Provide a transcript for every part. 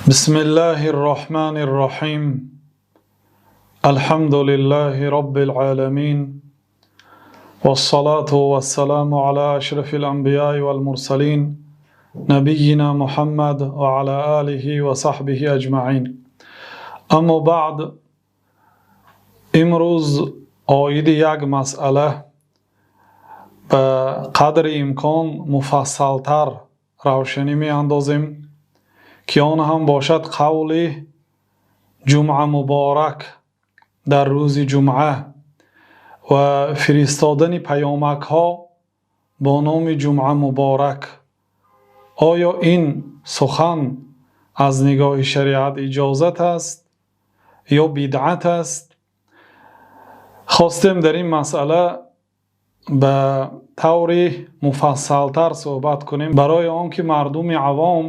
Бисмиллаҳир Роҳманир Роҳим. Алҳамду лиллаҳи роббил оламин. Вассалату вассаламу ала ашрафил анбияи вал мурсалин набийина Муҳаммад ва ала олиҳи ва саҳбиҳи аҷмаин. Аммо баъд, имрӯз оиди як масъала ба қадри имкон муфассалтар равшанӣ меандозем, ки он ҳам бошад қавли ҷумъа муборак дар рӯзи ҷумъа ва фиристодани паёмакҳо бо номи ҷумъа муборак. Оё ин сухан аз нигоҳи шариат иҷозат аст ё бидъат аст? Хостем дар ин масъала ба таври муфассалтар суҳбат кунем, барои он ки мардуми авом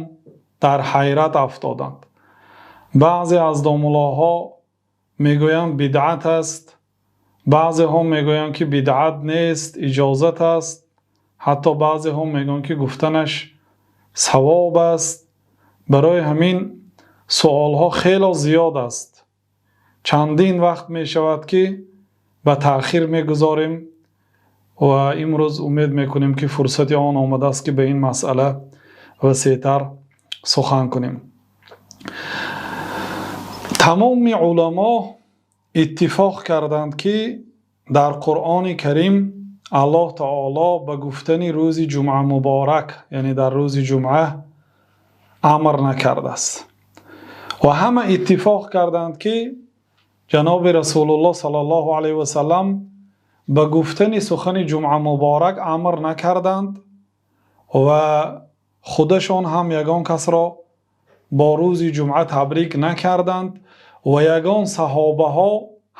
дар ҳайрат афтоданд. Баъзе аз домуллоҳо мегӯянд, бидъат аст, баъзеҳо мегӯянд, ки бидъат нест, иҷозат аст, ҳатто баъзеҳо мегӯянд, ки гуфтанаш савоб аст. Барои ҳамин суолҳо хело зиёд аст. Чандин вақт мешавад, ки ба таъхир мегузорем ва имрӯз умед мекунем, ки фурсати он омадааст, ки ба ин масъала васеътар сухан кунем. Тамоми уламо иттифоқ карданд, ки дар Қуръони Карим Аллоҳ таоло ба гуфтани рӯзи ҷумъа муборак, яъне дар рӯзи ҷумъа, амр накардааст ва ҳама иттифоқ карданд, ки ҷаноби Расулуллоҳ саллаллоҳу алайҳи васаллам ба гуфтани сухани ҷумъа муборак амр накарданд ва худашон ҳам ягон касро бо рӯзи ҷумъа табрик накарданд ва ягон саҳобаҳо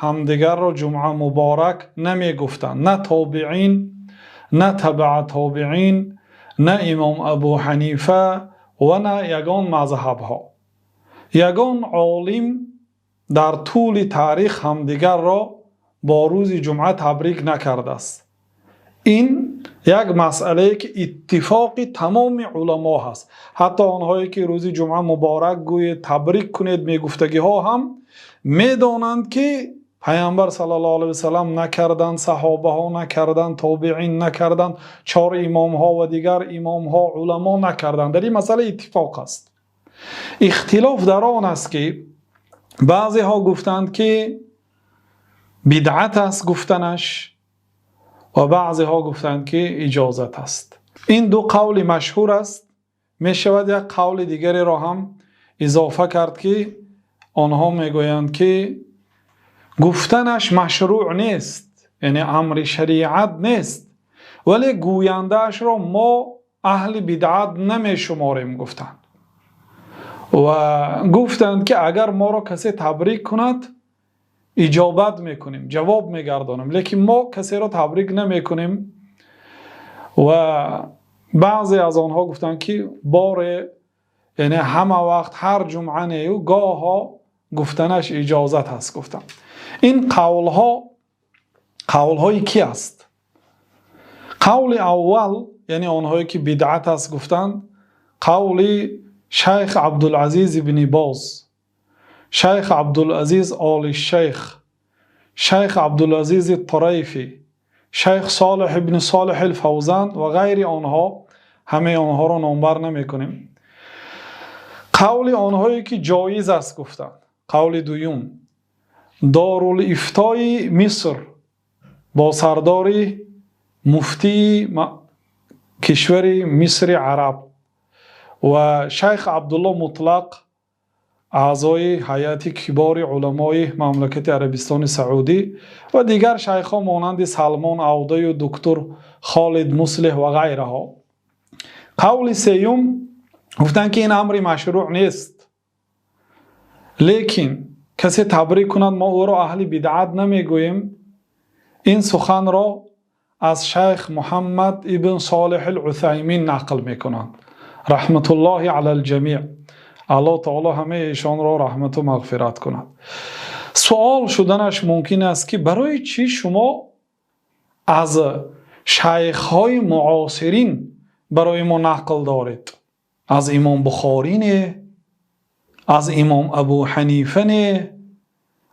ҳамдигарро ҷумъа муборак намегуфтанд, на тобеин, на табаа тобеин, на имом Абу Ҳанифа ва на ягон мазҳабҳо. Ягон олим дар тӯли таърих ҳамдигарро бо рӯзи ҷумъа табрик накардааст. Ин як масъалае, ки иттифоқи тамоми уламо ҳаст. Ҳатто онҳое ки рӯзи ҷумъа муборак гӯед, табрик кунед мегуфтагиҳо ҳам медонанд, ки Паямбар саллаллоҳу алайҳи васаллам накарданд, саҳобаҳо накарданд, тобеин накарданд, чор имомҳо ва дигар имомҳо, уламо накарданд. Дар ин масъала иттифоқ аст. Ихтилоф дар он аст, ки баъзеҳо гуфтанд, ки бидъат аст гуфтанаш, ва баъзеҳо гуфтанд, ки иҷозат аст. Ин ду қавли машҳур аст. Мешавад як қавли дигареро ҳам изофа кард, ки онҳо мегӯянд, ки гуфтанаш машрӯъ нест, яъне амри шариат нест, вале гӯяндаашро мо аҳли бидъат намешуморем, гуфтанд. Ва гуфтанд, ки агар моро касе табрик кунад, иҷобат мекунем, ҷавоб мегардонем, лекин мо касеро табрик намекунем. Ва баъзе аз онҳо гуфтанд, ки боре, яъне ҳама вақт, ҳар ҷумъа нею, гоҳо гуфтанаш иҷозат ҳаст, гуфтанд. Ин қавлҳо қавлҳои кӣ аст? Қавли аввал, яъне онҳое ки бидъат аст гуфтанд, қавли шайх Абдулазиз ибни Боз, шайх Абдулазиз Оли Шайх, шайх Абдулазизи Тарайфӣ, шайх Солеҳ ибни Солеҳ Фавзан ва ғайри онҳо. Ҳамаи онҳоро номбар намекунем. Қавли онҳое ки ҷоиз аст гуфтанд, қавли дуюм, Дорулифтои Миср бо сардори муфтии кишвари Мисри араб ва шайх Абдулло Мутлақ, аъзои ҳайати кибори уламои мамлакати Арабистони Саудӣ, ва дигар шайхҳо монанди Салмон Авдаю доктор Холид Муслиҳ ва ғайраҳо. Қавли сеюм гуфтанд, ки ин амри машрӯъ нест, лекин касе табрик кунад, мо ӯро аҳли бидъат намегӯем. Ин суханро аз шайх Муҳаммад ибн Солиҳ Усаймин нақл мекунанд, раҳматуллоҳи ала лҷамиъ. Аллоҳ таоло ҳамаи эшонро раҳмату мағфират кунад. Суол шуданаш мумкин аст, ки барои чӣ шумо аз шайхҳои муосирин барои мо нақл доред, аз имом Бухорӣ не, Аз имом Абу Ҳанифа не,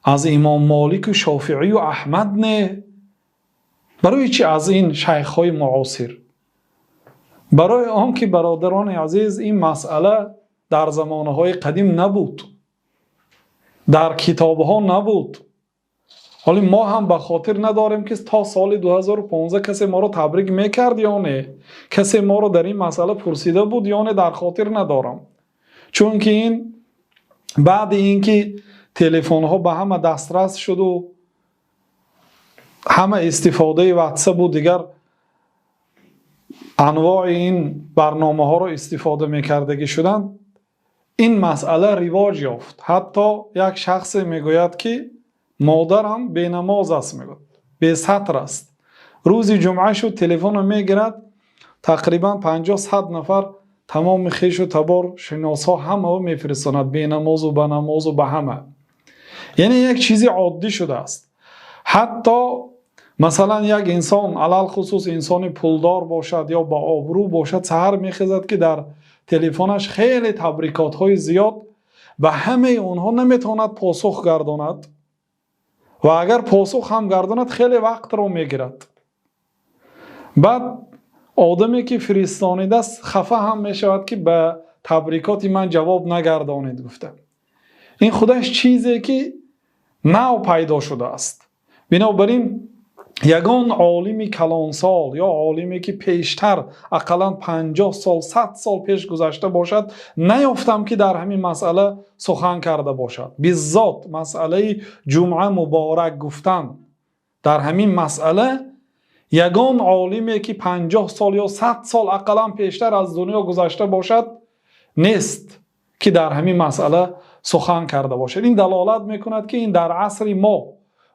аз имом Молик ва Шофеъӣ ва Аҳмад не. Барои чӣ аз ин шайхҳои муосир? Барои он ки, бародарони азиз, ин масъала дар замонаҳои қадим набуд, дар китобҳо набуд. Ҳоло мо ҳам ба хотир надорем, ки то соли 2015 касе моро табрик мекард ё не, касе моро дар ин масъала пурсида буд ё не, дар хотир надорам. Чунки ин баъд инки телефонҳо ба ҳама дастрас шуд ва ҳама истифодаи Ватсап ва дигар анвои ин барномаҳоро истифода мекардагӣ шуданд, ин масъала ривоҷ ёфт. Ҳатто як шахсе мегӯяд, ки модарам бенамоз аст, мегӯяд, бесатр аст. Рӯзи ҷумъа шуд, телефонро мегирад, тақрибан 50-100 нафар, тамоми хешу табор, шиносҳо, ҳамао мефиристонад, бенамозу ба намозу ба ҳама. Яъне як чизи оддӣ шудааст. Ҳатто масалан як инсон, алалхусус инсони пулдор бошад ё ба обрӯ бошад, саҳар мехезад, ки дар телефонаш хеле табрикотҳои зиёд, ба ҳамаи онҳо наметавонад посух гардонад ва агар посух ҳам гардонад, хеле вақтро мегирад. Баъд одаме ки фиристонидааст, хафа ҳам мешавад, ки ба табрикоти ман ҷавоб нагардонед гуфта. Ин худаш чизе ки нав пайдо шудааст. Бинобар ин ягон олими калонсол ё олиме ки пештар ақаллан 50 сол, 100 сол пеш гузашта бошад, наёфтам, ки дар ҳамин масъала сухан карда бошад. Биззот масъалаи ҷумъа муборак гуфтан, дар ҳамин масъала ягон олиме ки 50 сол ё 100 сол ақаллан пештар аз дунё гузашта бошад, нест, ки дар ҳамин масъала сухан карда бошад. Ин далолат мекунад, ки ин дар асри мо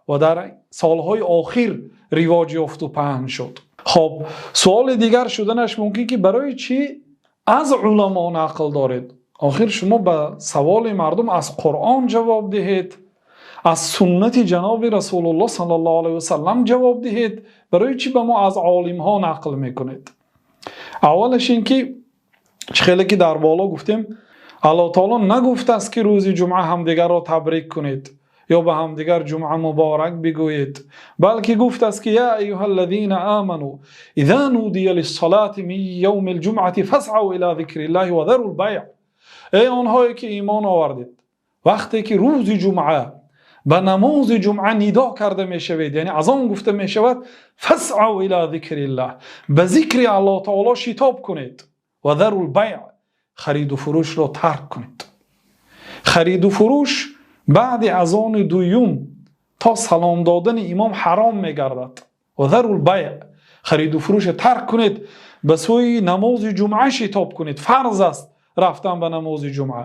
ва дар солҳои охир ривоҷ ёфту паҳн шуд. Хоб, суоли дигар шуданаш мумкин, ки барои чӣ аз уламо нақл доред? Охир шумо ба саволи мардум аз Қуръон ҷавоб диҳед, аз суннати ҷаноби Расулуллоҳ саллаллоҳу алайҳи васаллам ҷавоб диҳед. Барои чӣ ба мо аз олимҳо нақл мекунед? Аввалаш ин ки, чӣ хеле ки дар боло гуфтем, Аллоҳ таоло нагуфтааст, ки рӯзи ҷумъа ҳамдигарро табрик кунед ё ба ҳамдигар ҷумъа муборак бигӯед, балки гуфтааст, ки يا أيها الذين آمنوا إذا نودي للصلاة من يوم الجمعة فاسعوا إلى ذكر الله وذروا البيع. Эй онҳое ки имон овардед, вақте ки рӯзи ҷумъа ба намози ҷумъа нидо карда мешавед, яъне азон гуфта мешавад, فاسعوا إلى ذكر الله, ба зикри Аллоҳ таоло шитоб кунед, وذروا البيع, хариду фурӯшро тарк кунед. Хариду фурӯш баъди азони дуюм то салом додани имом ҳаром мегардад. وذروا البيع, хариду фурӯшро тарк кунед, ба сӯи намози ҷумъа шитоб кунед. Фарз аст рафтан ба намози ҷумъа.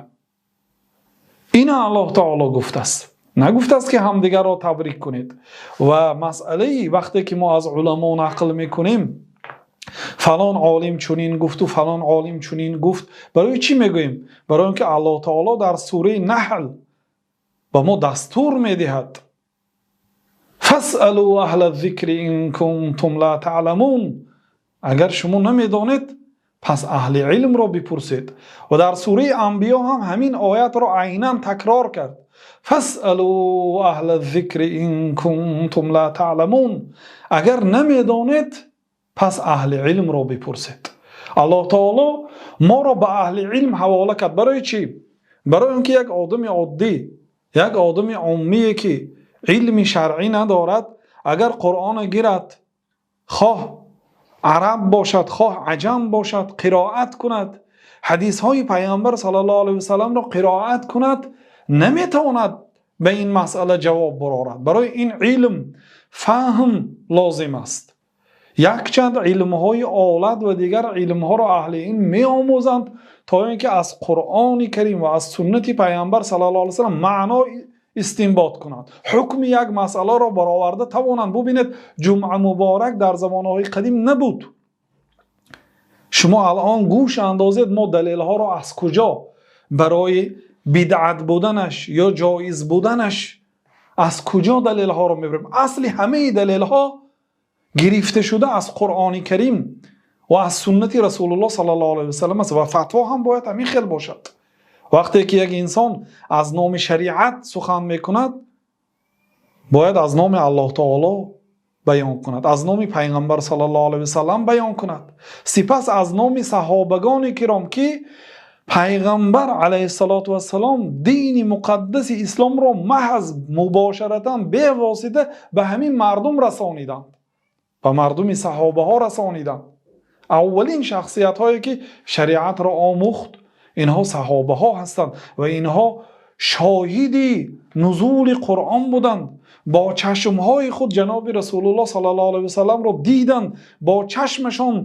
Ина Аллоҳ таоло гуфтааст, нагуфтааст, ки ҳамдигарро табрик кунед. Ва масъалаи вақте ки мо аз уламо нақл мекунем, фалон олим чунин гуфту фалон олим чунин гуфт, барои чӣ мегӯем? Барои он ки Аллоҳ таоло дар сураи Наҳл ба мо дастур медиҳад: فاسألوا أهل الذكر إن كنتم لا تعلمون. Агар шумо намедонед, пас аҳли илмро бипурсед. Ва дар сураи Анбиё ҳам ҳамин оятро айнан такрор кард: فاسألوا أهل الذكر إن كنتم لا تعلمون. Агар намедонед, пас аҳли илмро бипурсед. Аллоҳ таоло моро ба аҳли илм ҳавола кард. Барои чӣ? Барои он ки як одами оддӣ, як одами оммие ки илми шаръӣ надорад, агар Қуръонро гирад, хоҳ араб бошад, хоҳ аҷам бошад, қироат кунад, ҳадисҳои Пайғамбар саллаллоҳу алайҳи васалламро қироат кунад, наметавонад ба ин масъала ҷавоб барорад. Барои ин илм, фаҳм лозим аст. Якчанд илмҳои олат ва дигар илмҳоро аҳли илм меомӯзанд, то ин ки аз Қуръони Карим ва аз суннати Пайғамбар саллаллоҳу алайҳи васаллам маъно истинбот кунанд, ҳукми як масъаларо бароварда тавонанд. Бубинед, ҷумъа муборак дар замонҳои қадим набуд. Шумо алон гӯш андозед, мо далелҳоро аз куҷо барои бидъат буданаш ё ҷоиз буданаш, аз куҷо далелҳоро мебарем? Асли ҳамаи далелҳо гирифта шуда аз Қуръони Карим ва аз суннати Расулуллоҳ саллаллоҳу алайҳи васаллам аст. Ва фатво ҳам бояд ҳамин хел бошад. Вақте ки як инсон аз номи шариат сухан мекунад, бояд аз номи Аллоҳи таъоло баён кунад, аз номи Паёмбар саллаллоҳу алайҳи васаллам баён кунад, сипас аз номи саҳобагони кирому ки Паёмбар алайҳиссалоту вассалом дини муқаддаси исломро маҳз мубоширатан бевосита ба ҳамин мардум расониданд, ба мардуми саҳобаҳо расониданд. Аввалин шахсиятҳое ки шариатро омӯхт инҳо саҳобаҳо ҳастанд ва инҳо шоҳиди нузули Қуръон буданд. Бо чашмҳои худ ҷаноби Расулуллоҳ саллаллоҳу алайҳи васаллам ро диданд, бо чашмашон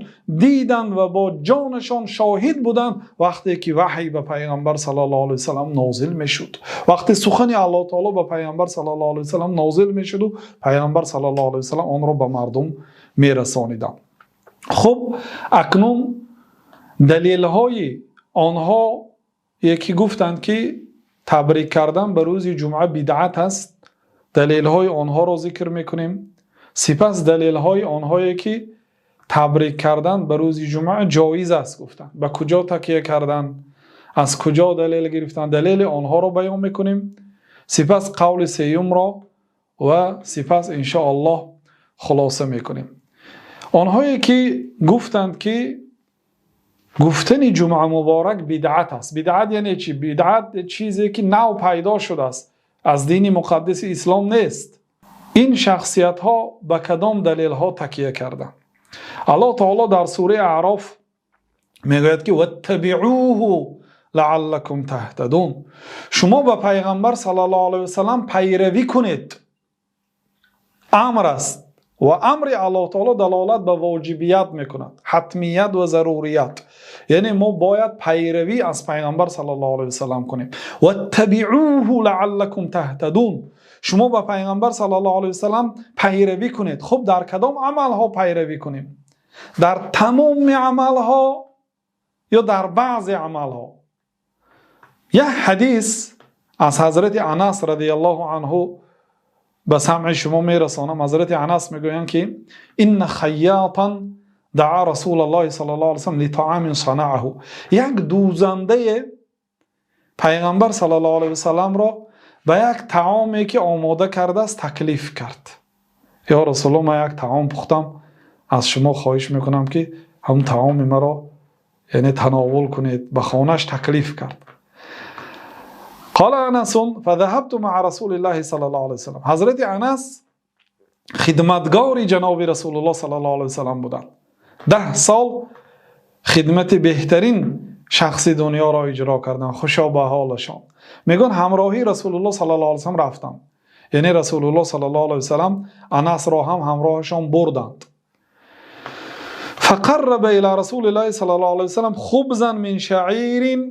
диданд ва бо ҷонашон шоҳид буданд вақте ки ваҳй ба Паёмбар саллаллоҳу алайҳи васаллам нозил мешуд. Вақте сухани Аллоҳи таъоло ба Паёмбар саллаллоҳу алайҳи васаллам нозил мешуд ва Паёмбар саллаллоҳу алайҳи васаллам онро ба мардум мерасониданд. Хуб, акнун далелҳои онҳо яке гуфтанд ки табрик кардан ба рӯзи ҷумъа бидъат аст. Далелҳои онҳоро зикр мекунем. Сипас далелҳои онҳое ки табрик кардан ба рӯзи ҷумъа ҷоиз аст гуфтанд. Ба куҷо такя карданд, аз куҷо далел гирифтанд, далели онҳоро баён мекунем. Сипас қавли сеюмро ва сипас иншоаллоҳ хулоса мекунем. Онҳое ки гуфтанд ки гуфтани ҷумъа муборак бидъат аст. Бидъат яъне чӣ? Бидъат чизе ки нав пайдо шудааст, аз дини муқаддаси ислом нест. Ин шахсиятҳо ба кадом далелҳо такя карданд? Аллоҳ таъоло дар сураи Аъроф мегӯяд ки ваттабиъуҳу лааллакум таҳтадун. Шумо ба Паёмбар саллаллоҳу алайҳи васаллам пайравӣ кунед. Амр аст ва амри Аллоҳ таъоло далолат ба воҷибият мекунад, ҳатмият ва зарурият. Яъне мо бояд пайравӣ аз Паёмбар саллаллоҳу алайҳи васаллам кунем. Ваттабиъуҳу лааллакум таҳтадун. Шумо ба Паёмбар саллаллоҳу алайҳи васаллам пайравӣ кунед. Хуб, дар кадом амалҳо пайравӣ кунем? Дар тамоми амалҳо ё дар баъзе амалҳо? Як ҳадис аз ҳазрати Анас радиаллоҳу анҳу ба самъи шумо мерасонам. Ҳазрати Анас мегӯянд ки инна хайятан даъа Расулаллоҳи саллаллоҳу алайҳи васаллам литаамин санаъаҳу. Як дӯзандае Паёмбар саллаллоҳу алайҳи васалламро ба як таоме ки омода кардааст таклиф кард. Ё Расулуллоҳ, ман як таом пухтам, аз шумо хоҳиш мекунам ки ҳамон таоми маро яъне тановул кунед. Ба хонааш таклиф кард. Қала Анас фазаҳабту маъа Расулиллаҳи саллаллоҳу алайҳи васаллам. Ҳазрати Анас хидматгори ҷаноби Расулуллоҳ саллаллоҳу алайҳи васаллам буданд. 10 сол хидмати беҳтарин шахси дунёро иҷро карданд. Хушо ба ҳолашон. Мегӯянд ҳамроҳии Расулуллоҳ саллаллоҳу алайҳи васаллам рафтам. Яъне Расулуллоҳ саллаллоҳу алайҳи васаллам Анасро ҳам ҳамроҳашон бурданд. Фақарраба ила Расулиллаҳи саллаллоҳу алайҳи васаллам хубзан мин шаъирин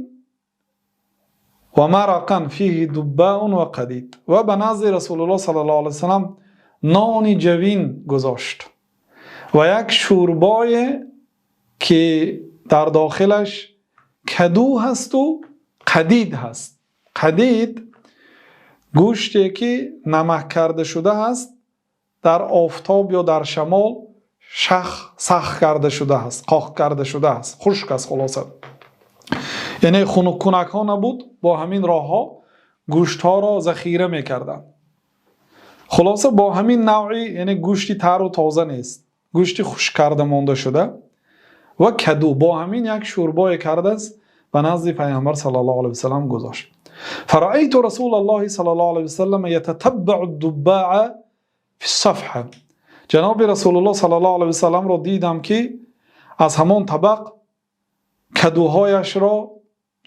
ва марақан фиҳи дуббаун ва қадид. Ва ба назди Расулуллоҳ саллаллоҳу алайҳи васаллам нони ҷавин гузошт ва як шӯрбое ки дар дохилаш каду ҳасту қадид ҳаст. Қадид гӯште ки намак карда шуда аст, дар офтоб ё дар шамол шах сахт карда шуда аст, қоқ карда шуда аст, хушк аст. Хулоса, яъне хунуккунакҳо набуд, бо ҳамин роҳҳо гӯштҳоро захира мекарданд. Хулоса, бо ҳамин навъи, яъне гӯшти тару тоза нест, гӯшти хушк карда монда шуда ва каду, бо ҳамин як шӯрбое кардааст, ба назди Паёмбар саллаллоҳу алайҳи васаллам гузошт. Фараайту Расулаллоҳи саллаллоҳу алайҳи васаллам ятатаббаъу дуббаа фи сафҳа. Ҷаноби Расулуллоҳ саллаллоҳу алайҳи васалламро дидам ки аз ҳамон табақ кадуҳояшро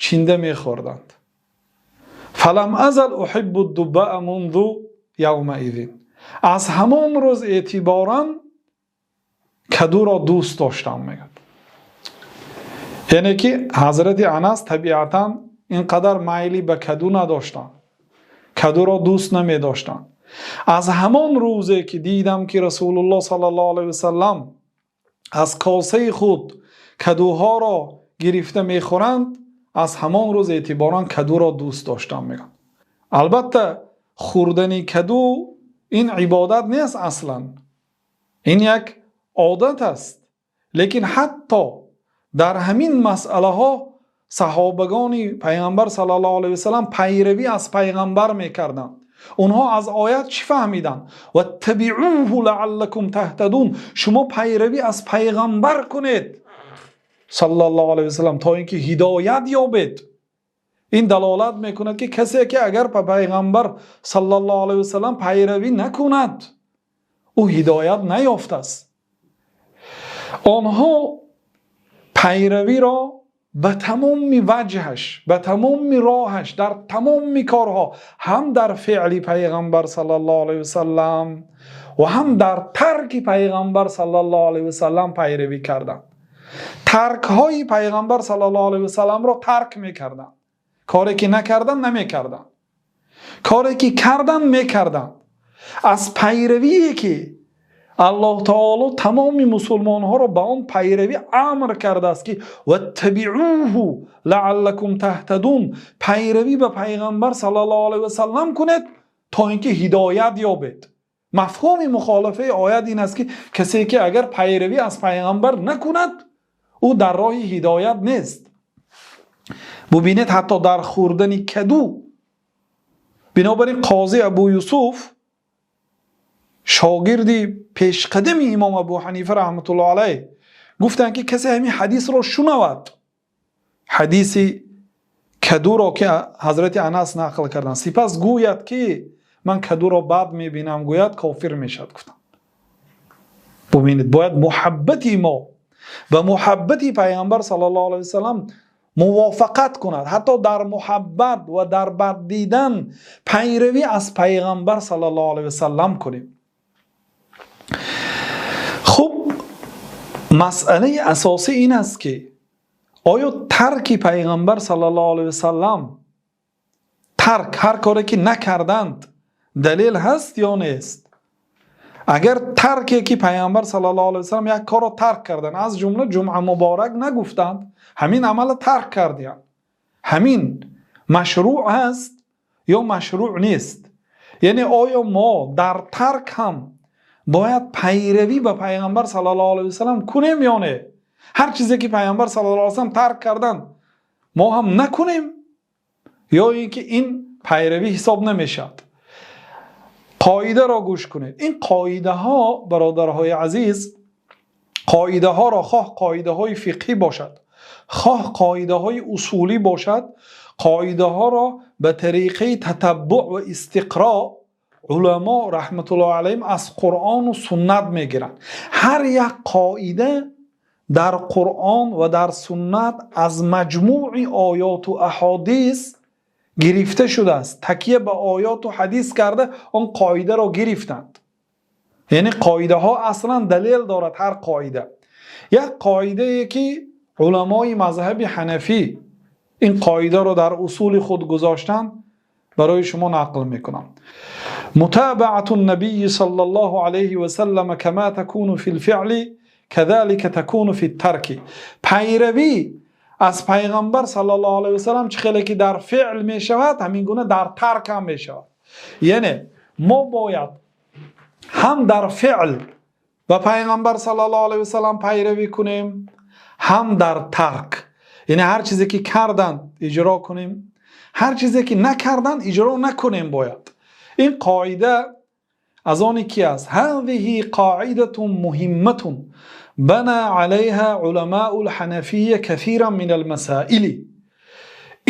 чинда мехӯрданд. Фалам азал уҳиббу дуббаа мунзу явмаизин. Аз ҳамон рӯз эътиборан кадуро дӯст доштам, мегӯяд. Яъне ки ҳазрати Анас табиатан ин қадар майли ба каду надоштанд, кадуро дӯст намедоштанд. Аз ҳамон рӯзе ки дидам ки Расулуллоҳ саллаллоҳу алайҳи васаллам аз косаи худ кадуҳоро гирифта мехӯранд, аз ҳамон рӯз эътиборан кадуро дӯст доштам, мегӯяд. Албатта, хӯрдани каду ин ибодат нест аслан, ин як одат аст, лекин ҳатто дар ҳамин масъалаҳо Саҳобагони Паёмбар саллаллоҳу алайҳи васаллам пайравӣ аз Паёмбар мекарданд. Онҳо аз оят чӣ фаҳмиданд? واتبعوه لعلكم تهتدون. Шумо пайравӣ аз Паёмбар кунед саллаллоҳу алайҳи васаллам то инки ҳидоят ёбед. Ин далолат мекунад, ки касе ки агар ба Паёмбар саллаллоҳу алайҳи васаллам пайравӣ накунад, ӯ ҳидоят наёфтааст. Онҳо пайравиро ба тамоми ваҷҳаш, ба тамоми роҳаш, дар тамоми корҳо, ҳам дар феъли Паёмбар саллаллоҳу алайҳи васаллам ва ҳам дар тарки Паёмбар саллаллоҳу алайҳи васаллам пайравӣ карданд. Таркҳои Паёмбар саллаллоҳу алайҳи васалламро тарк мекарданд. Коре ки накарданд, намекарданд. Коре ки карданд, мекарданд. Аз пайравие ки Аллоҳ таоло тамоми мусулмонҳоро ба он пайравӣ амр кардааст, ки واتبعوه لعلكم تهتدون, пайравӣ ба Паёмбар саллаллоҳу алайҳи васаллам кунед то инки ҳидоят ёбед. Мафҳуми мухолифаи оят ин аст, ки касе ки агар пайравӣ аз Паёмбар накунад, ӯ дар роҳи ҳидоят нест. Бубинед, ҳатто дар хӯрдани каду. Бинобар ин Қозӣ Абу Юсуф, шогирди пешқадами имом Абу Ҳанифа раҳматуллоҳ алайҳ, гуфтанд, ки касе ҳамин ҳадисро шунавад, ҳадиси кадуро ки ҳазрати Анас нақл карданд, сипас гӯяд, ки ман кадуро бад мебинам, гӯяд, кофир мешавад, гуфтанд. Бубинед, бояд муҳаббати мо ба муҳаббати Паёмбар саллаллоҳу алайҳи васаллам мувофиқат кунад. Ҳатто дар муҳаббат ва дар бад дидан пайравӣ аз Паёмбар саллаллоҳу алайҳи васаллам кунем. Хуб, масъалаи асосӣ ин аст, ки оё тарки Паёмбар саллаллоҳу алайҳи васаллам, тарк, ҳар коре ки накарданд, далел ҳаст ё нест? Агар тарке ки Паёмбар саллаллоҳу алайҳи васаллам як корро тарк карданд, аз ҷумла ҷумъа муборак нагуфтанд, ҳамин амалро тарк карданд, ҳамин машрӯъ аст ё машрӯъ нест? Яъне оё мо дар тарк ҳам бояд пайравӣ ба Паёмбар саллаллоҳу алайҳи васаллам кунем ё не? Ҳар чизе ки Паёмбар саллаллоҳу алайҳи васаллам тарк карданд, мо ҳам накунем ё ин ки ин пайравӣ ҳисоб намешавад? Қоидаро гӯш кунед. Ин қоидаҳо, бародарҳои азиз, қоидаҳоро, хоҳ қоидаҳои фиқҳӣ бошад, хоҳ қоидаҳои усулӣ бошад, қоидаҳоро ба тариқаи татаббуъ ва истиқро уламо раҳматуллоҳи алайҳим аз Қуръону суннат мегиранд. Ҳар як қоида дар Қуръон ва дар суннат аз маҷмӯи оёту аҳодис гирифта шудааст. Такя ба оёту ҳадис карда, он қоидаро гирифтанд. Яъне қоидаҳо аслан далел дорад ҳар қоида. Як қоидае ки уламои мазҳаби ҳанафӣ ин қоидаро дар усули худ гузоштанд, барои шумо нақл мекунам. متابعة النبي صلى الله عليه وسلم كما تكون في الفعل كذلك تكون في الترك. Пайравӣ аз Пайғамбар саллаллоҳу алайҳи васаллам чӣ хеле ки дар феъл мешавад, ҳамин гуна дар тарк ҳам мешавад. Яъне мо бояд ҳам дар феъл ба Пайғамбар саллаллоҳу алайҳи васаллам пайравӣ кунем, ҳам дар тарк. Яъне ҳар чизе ки карданд, иҷро кунем, ҳар чизе ки накарданд, иҷро накунем бояд. Ин қоида аз оне ки аст? هذه قاعدة مهمة بنى عليها علماء الحنفية كثيرا من المسائل.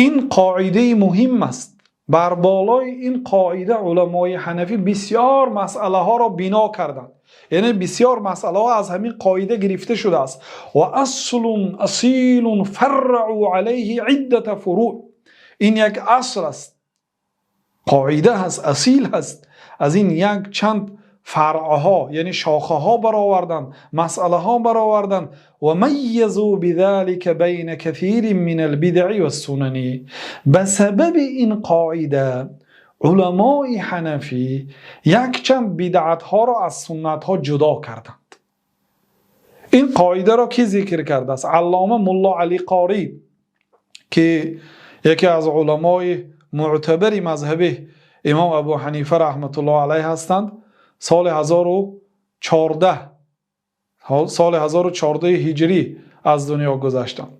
Ин қоидаи муҳим аст. Бар болои ин қоида уламои ҳанафӣ бисёр масъалаҳоро бино карданд, яъне бисёр масъалаҳо аз ҳамин қоида гирифта шудааст. وأصل أصيل فرعوا عليه عدة فروع. Ин як асл аст, қоида ҳаст, асил ҳаст. Аз ин як чанд фаръҳо, яъне шохаҳо бароварданд, масъалаҳо бароварданд. وميزوا بذلك بين كثير من البدع والسنن. Ба сабаби ин қоида уламои ҳанафӣ якчанд бидъатҳоро аз суннатҳо ҷудо карданд. Ин қоидаро кӣ зикр кардааст? Аллома Мулло Алӣ Қорӣ, ки яке аз уламои мӯътабари мазҳаби имом Абу Ҳанифа раҳматуллоҳ алайҳ ҳастанд, соли 1014, соли 1014 ҳиҷрӣ аз дунё гузаштанд.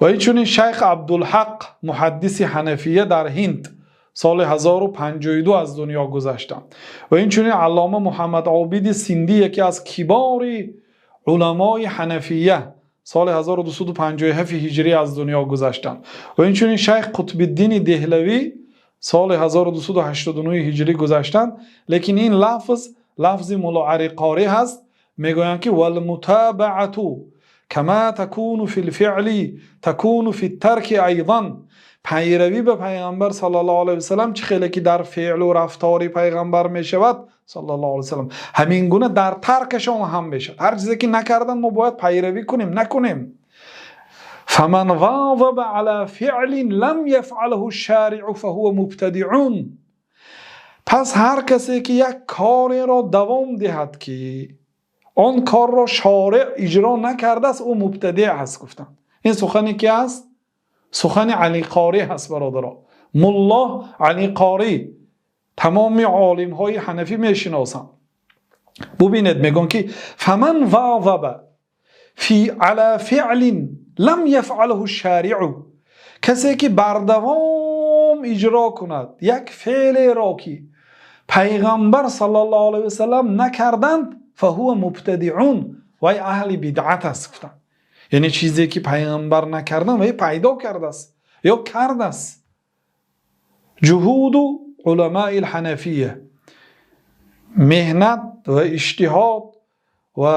Ва инчунин Шайх Абдулҳақ, муҳаддиси ҳанафия, дар Ҳинд соли 1052 аз дунё гузаштанд. Ва инчунин Аллома Муҳаммад Обид Синдӣ, яке аз кибори уламои ҳанафия, соли 1257 ҳиҷрӣ аз дунё гузаштанд. Ва инчунин Шайх Қутбуддин Деҳлавӣ соли 1289 ҳиҷрӣ гузаштанд. Лекин ин лафз, лафзи Мулло Алӣ Қорӣ ҳаст. Мегӯянд ки والمتابعة كما تكون في الفعل تكون في الترك أيضا. Пайравӣ ба Паёмбар саллаллоҳу алайҳи васаллам чӣ хеле ки дар феъл ва рафтори Паёмбар мешавад саллаллоҳу алайҳи васаллам, ҳамин гуна дар таркашон ҳам мешавад. Ҳар чизе ки накарданд, мо бояд пайравӣ кунем, накунем. فمن واظب على فعل لم يفعله الشارع فهو مبتدع. Пас ҳар касе ки як кореро давом диҳад, ки он корро шореъ иҷро накардааст, ӯ мубтадиъ аст, гуфтанд. Ин сухане ки аст, сухани Алӣ Қорӣ ҳаст, бародаро. Мулло Алӣ Қорӣ, тамоми олимҳои ҳанафӣ мешиносанд. Бубинед, мегӯянд ки فمن واظب في على فعل لم يفعله الشارع. Касе ки бардавом иҷро кунад як феълеро, ки Пайғамбар саллаллоҳу алайҳи васаллам накарданд, فهو مبتدع, вай аҳли бидъат аст, гуфтанд. Яъне чизе ки Пайғамбар накардан, вай пайдо кардааст ё кардааст. جهود علماء الحنفية, меҳнат ва иҷтиҳод ва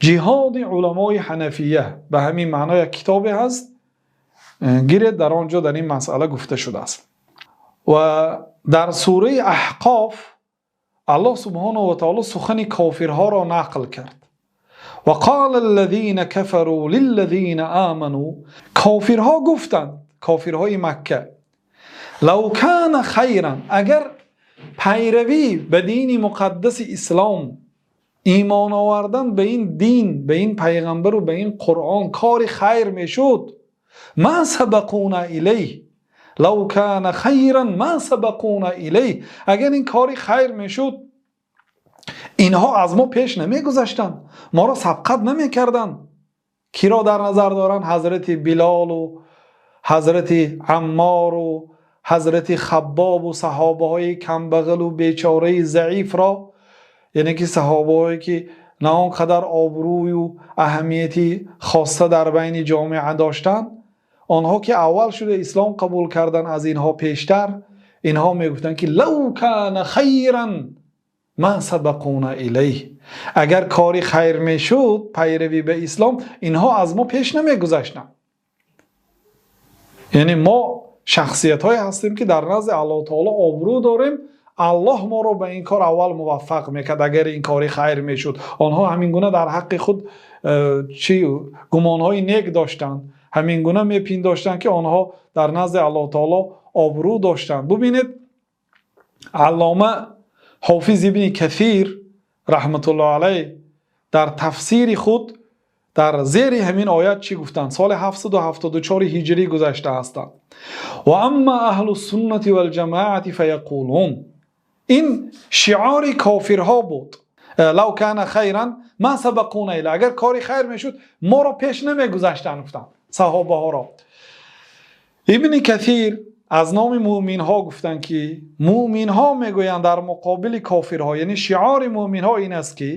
ҷиҳоди уламои ҳанафия, ба ҳамин маъно як китобе ҳаст, гиред, дар он ҷо дар ин масъала гуфта шудааст. Ва дар сураи Аҳқоф Аллоҳ субҳонаҳу ва таоло сухани кофирҳоро нақл кард. وقال الذين كفروا للذين آمنوا. Кофирҳо гуфтанд, кофирҳои Макка: لو كان خيرا, агар пайравӣ ба дини муқаддаси ислом, имон овардан ба ин дин, ба ин пайғамбару ба ин Қуръон кори хайр мешуд, ما سبقونا إليه, لو كان خيرا ما سبقونا إليه, агар ин кори хайр мешуд, инҳо аз мо пеш намегузаштанд, моро сабқат намекарданд. Киро дар назар доранд? Ҳазрати Билолу ҳазрати Аммору ҳазрати Хаббобу саҳобаҳои камбағалу бечораи заифро, яъне ки саҳобаҳое ки на он қадар обрӯю аҳамияти хосса дар байни ҷомеа доштанд, онҳо ки аввал шуда ислом қабул карданд аз инҳо пештар. Инҳо мегуфтанд ки لو كان خيرا ما سبقونا إليه, агар кори хайр мешуд пайравӣ ба ислом, инҳо аз мо пеш намегузаштанд. Яъне мо шахсиятҳое ҳастем, ки дар назди Аллоҳ таоло обрӯ дорем, Аллоҳ моро ба ин кор аввал муваффақ мекард, агар ин кори хайр мешуд. Онҳо ҳамин гуна дар ҳаққи худ чӣ гумонҳои нек доштанд, ҳамин гуна мепиндоштанд, ки онҳо дар назди Аллоҳ таоло обрӯ доштанд. Бубинед, Аллома Ҳофиз Ибни Касир раҳматуллоҳ алайҳ дар тафсири худ дар зери ҳамин оят чӣ гуфтанд? Соли 774 ҳиҷрӣ гузашта ҳастанд. وأما أهل السنة والجماعة فيقولون. Ин шиори кофирҳо буд: لو كان خيرا ما سبقونا إليه, агар кори хайр мешуд, моро пеш намегузаштанд, гуфтанд саҳобаҳоро. Ибни Касир аз номи муъминҳо гуфтанд, ки муъминҳо мегӯянд дар муқобили кофирҳо, яъне шиори муъминҳо ин аст, ки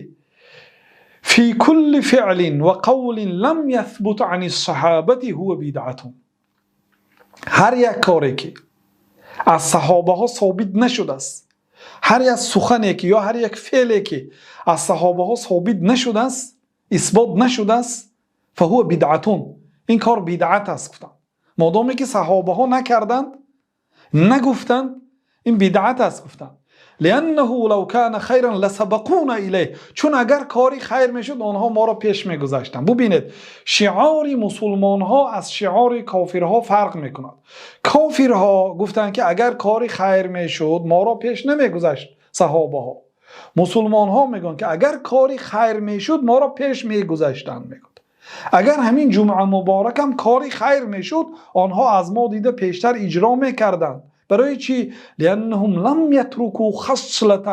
في كل فعل وقول لم يثبت عن الصحابة هو بدعة. Ҳар як коре ки аз саҳобаҳо собит нашудааст, ҳар як сухане ки ё ҳар як феъле ки аз саҳобаҳо собит нашудааст, исбот нашудааст, فهو بدعة, ин кор бидъат аст, гуфтанд. Модоме ки саҳобаҳо накарданд, нагуфтанд, ин бидъат аст, гуфтанд. لأنه لو كان خيرا لسبقونا إليه, чун агар кори хайр мешуд, онҳо моро пеш мегузаштанд. Бубинед, шиори мусулмонҳо аз шиори кофирҳо фарқ мекунад. Кофирҳо гуфтанд, ки агар кори хайр мешуд, моро пеш намегузашт саҳобаҳо. Мусулмонҳо мегӯянд, ки агар кори хайр мешуд, моро пеш мегузаштанд. Мегӯяд, агар ҳамин ҷумъа муборакам кори хайр мешуд, онҳо аз мо дида пештар иҷро мекарданд. Барои чӣ? لأنهم لم يتركوا خصلة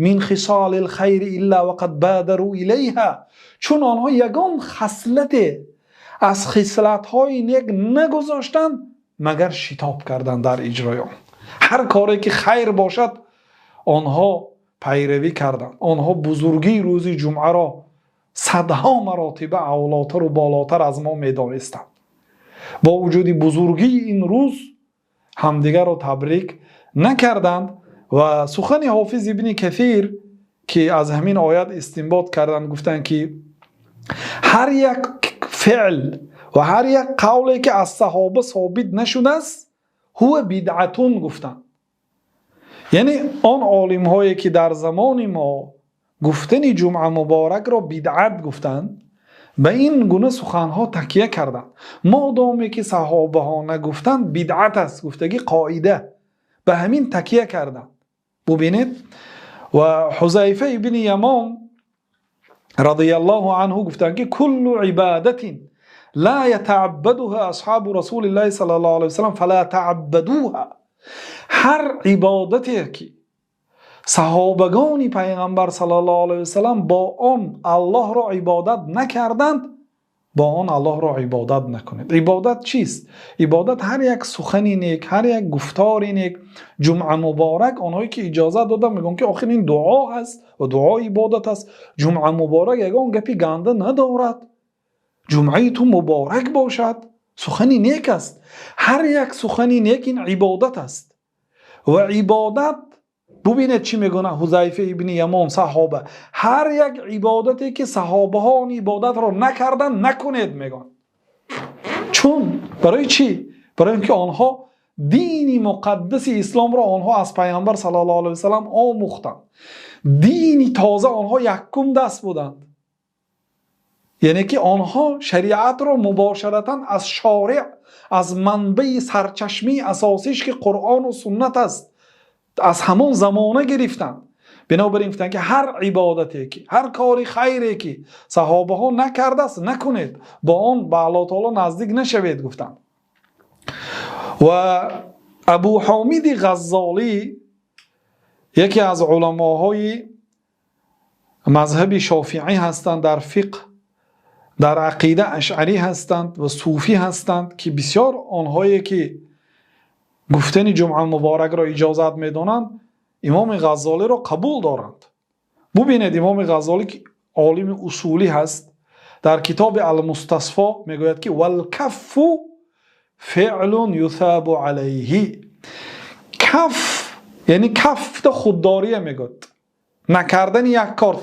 من خصال الخير إلا وقد بادروا إليها. Чун онҳо ягон хаслате Аз хислатҳои нек нагузоштанд, магар шитоб кардан дар иҷрои он. Ҳар коре ки хайр бошад, онҳо пайравӣ карданд. Онҳо бузургии рӯзи ҷумъаро садҳо маротиба авлотар ва болотар аз мо медонистанд. Бо вуҷуди бузургии ин рӯз ҳамдигарро табрик накарданд ва сухани Ҳофиз Ибни Касир, ки аз ҳамин оят истинбот карданд, гуфтанд ки ҳар як феъл ва ҳар як қавле ки аз саҳоба собит нашудааст, ҳува бидъатун гуфтанд. Яъне он олимҳое ки дар замони мо гуфтани ҷумъа муборакро бидъат гуфтанд, ба ин гуна суханҳо такя карданд. Модоме ки саҳобаҳо нагуфтанд бидъат аст, гуфтагӣ қоида, ба ҳамин такя карданд. Бубинед, ва Ҳузайфа ибни Ямон радияллоҳу анҳу гуфтанд ки куллу ибадатин ла ятааббадуҳа асҳобу расулиллоҳи саллаллоҳу алайҳи васаллам фала тааббадуҳа. Ҳар ибодате ки саҳобагони пайғамбар саллаллоҳу алайҳи васаллам бо он Аллоҳро ибодат накарданд, бо он Аллоҳро ибодат накунед. Ибодат чист? Ибодат ҳар як сухани нек, ҳар як гуфтори нек. Ҷумъа муборак, онҳое ки иҷозат доданд мегӯянд ки охир ин дуо ҳаст ва дуо ибодат аст. Ҷумъа муборак ягон гапи ганда надорад. Ҷумъаи ту муборак бошад, сухани нек аст. Ҳар як сухани нек ин ибодат аст. Ва ибодат, бубинед чӣ мегӯяд Ҳузайфа ибни Ямон саҳоба, ҳар як ибодате ки саҳобаҳо он ибодатро накарданд накунед мегӯянд. Чун барои чӣ? Барои инки онҳо дини муқаддаси исломро онҳо аз пайғамбар саллаллоҳу алайҳи васаллам омӯхтанд. Дини тоза онҳо якум даст буданд. Яъне ки онҳо шариатро мубошаратан аз шориъ, аз манбаи сарчашмаи асосиш ки Қуръону суннат аст, аз ҳамон замона гирифтанд. Бинобар ин гуфтанд ки ҳар ибодате ки, ҳар кори хайре ки саҳобаҳо накардааст накунед, бо он ба Аллоҳ таоло наздик нашавед гуфтанд. Ва Абу Ҳомиди Ғаззолӣ, яке аз уламоҳои мазҳаби шофиӣ ҳастанд, дар фиқҳ, дар ақида ашъарӣ ҳастанд ва суфӣ ҳастанд, ки бисёр онҳое ки гуфтани ҷумъа муборакро иҷозат медонанд, имоми Ғаззолиро қабул доранд. Бубинед, имоми Ғаззолӣ ки олими усулӣ ҳаст, дар китоби Алмустасфо мегӯяд ки валкаффу феълун юсабу алайҳи. Каф яъне кафта худдория мегӯяд, накардани як кор,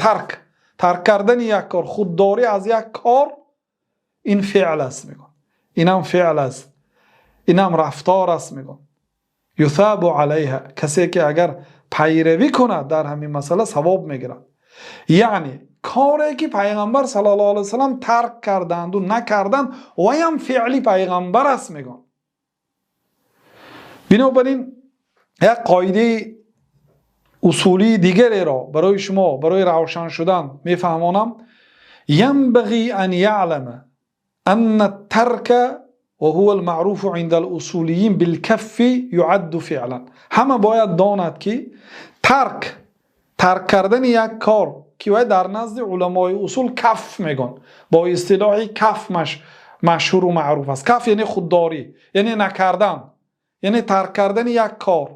тарк кардани як кор, худдорӣ аз як кор, ин феъл аст мегӯяд, инам феъл аст, инам рафтор аст мегӯяд. Юсабу алайҳа, касе ки агар пайравӣ кунад дар ҳамин масъала савоб мегирад. Яъне коре ки пайғамбар саллаллоҳу алайҳи васаллам тарк карданду накарданд, ваям феъли пайғамбар аст мегӯяд. Бинобар ин як қоидаи усулии дигареро барои шумо, барои равшан шудан мефаҳмонам. Янбағӣ ан яълама анна тарка ва ҳува алмаъруфу инда алусулиин билкаффи юадду феълан. Ҳама бояд донад ки тарк кардани як кор, ки вай дар назди уламои усул каф мегӯянд, бо истилоҳи каф машҳуру маъруф аст. Каф яъне худдорӣ, яъне накардан, яъне тарк кардани як кор.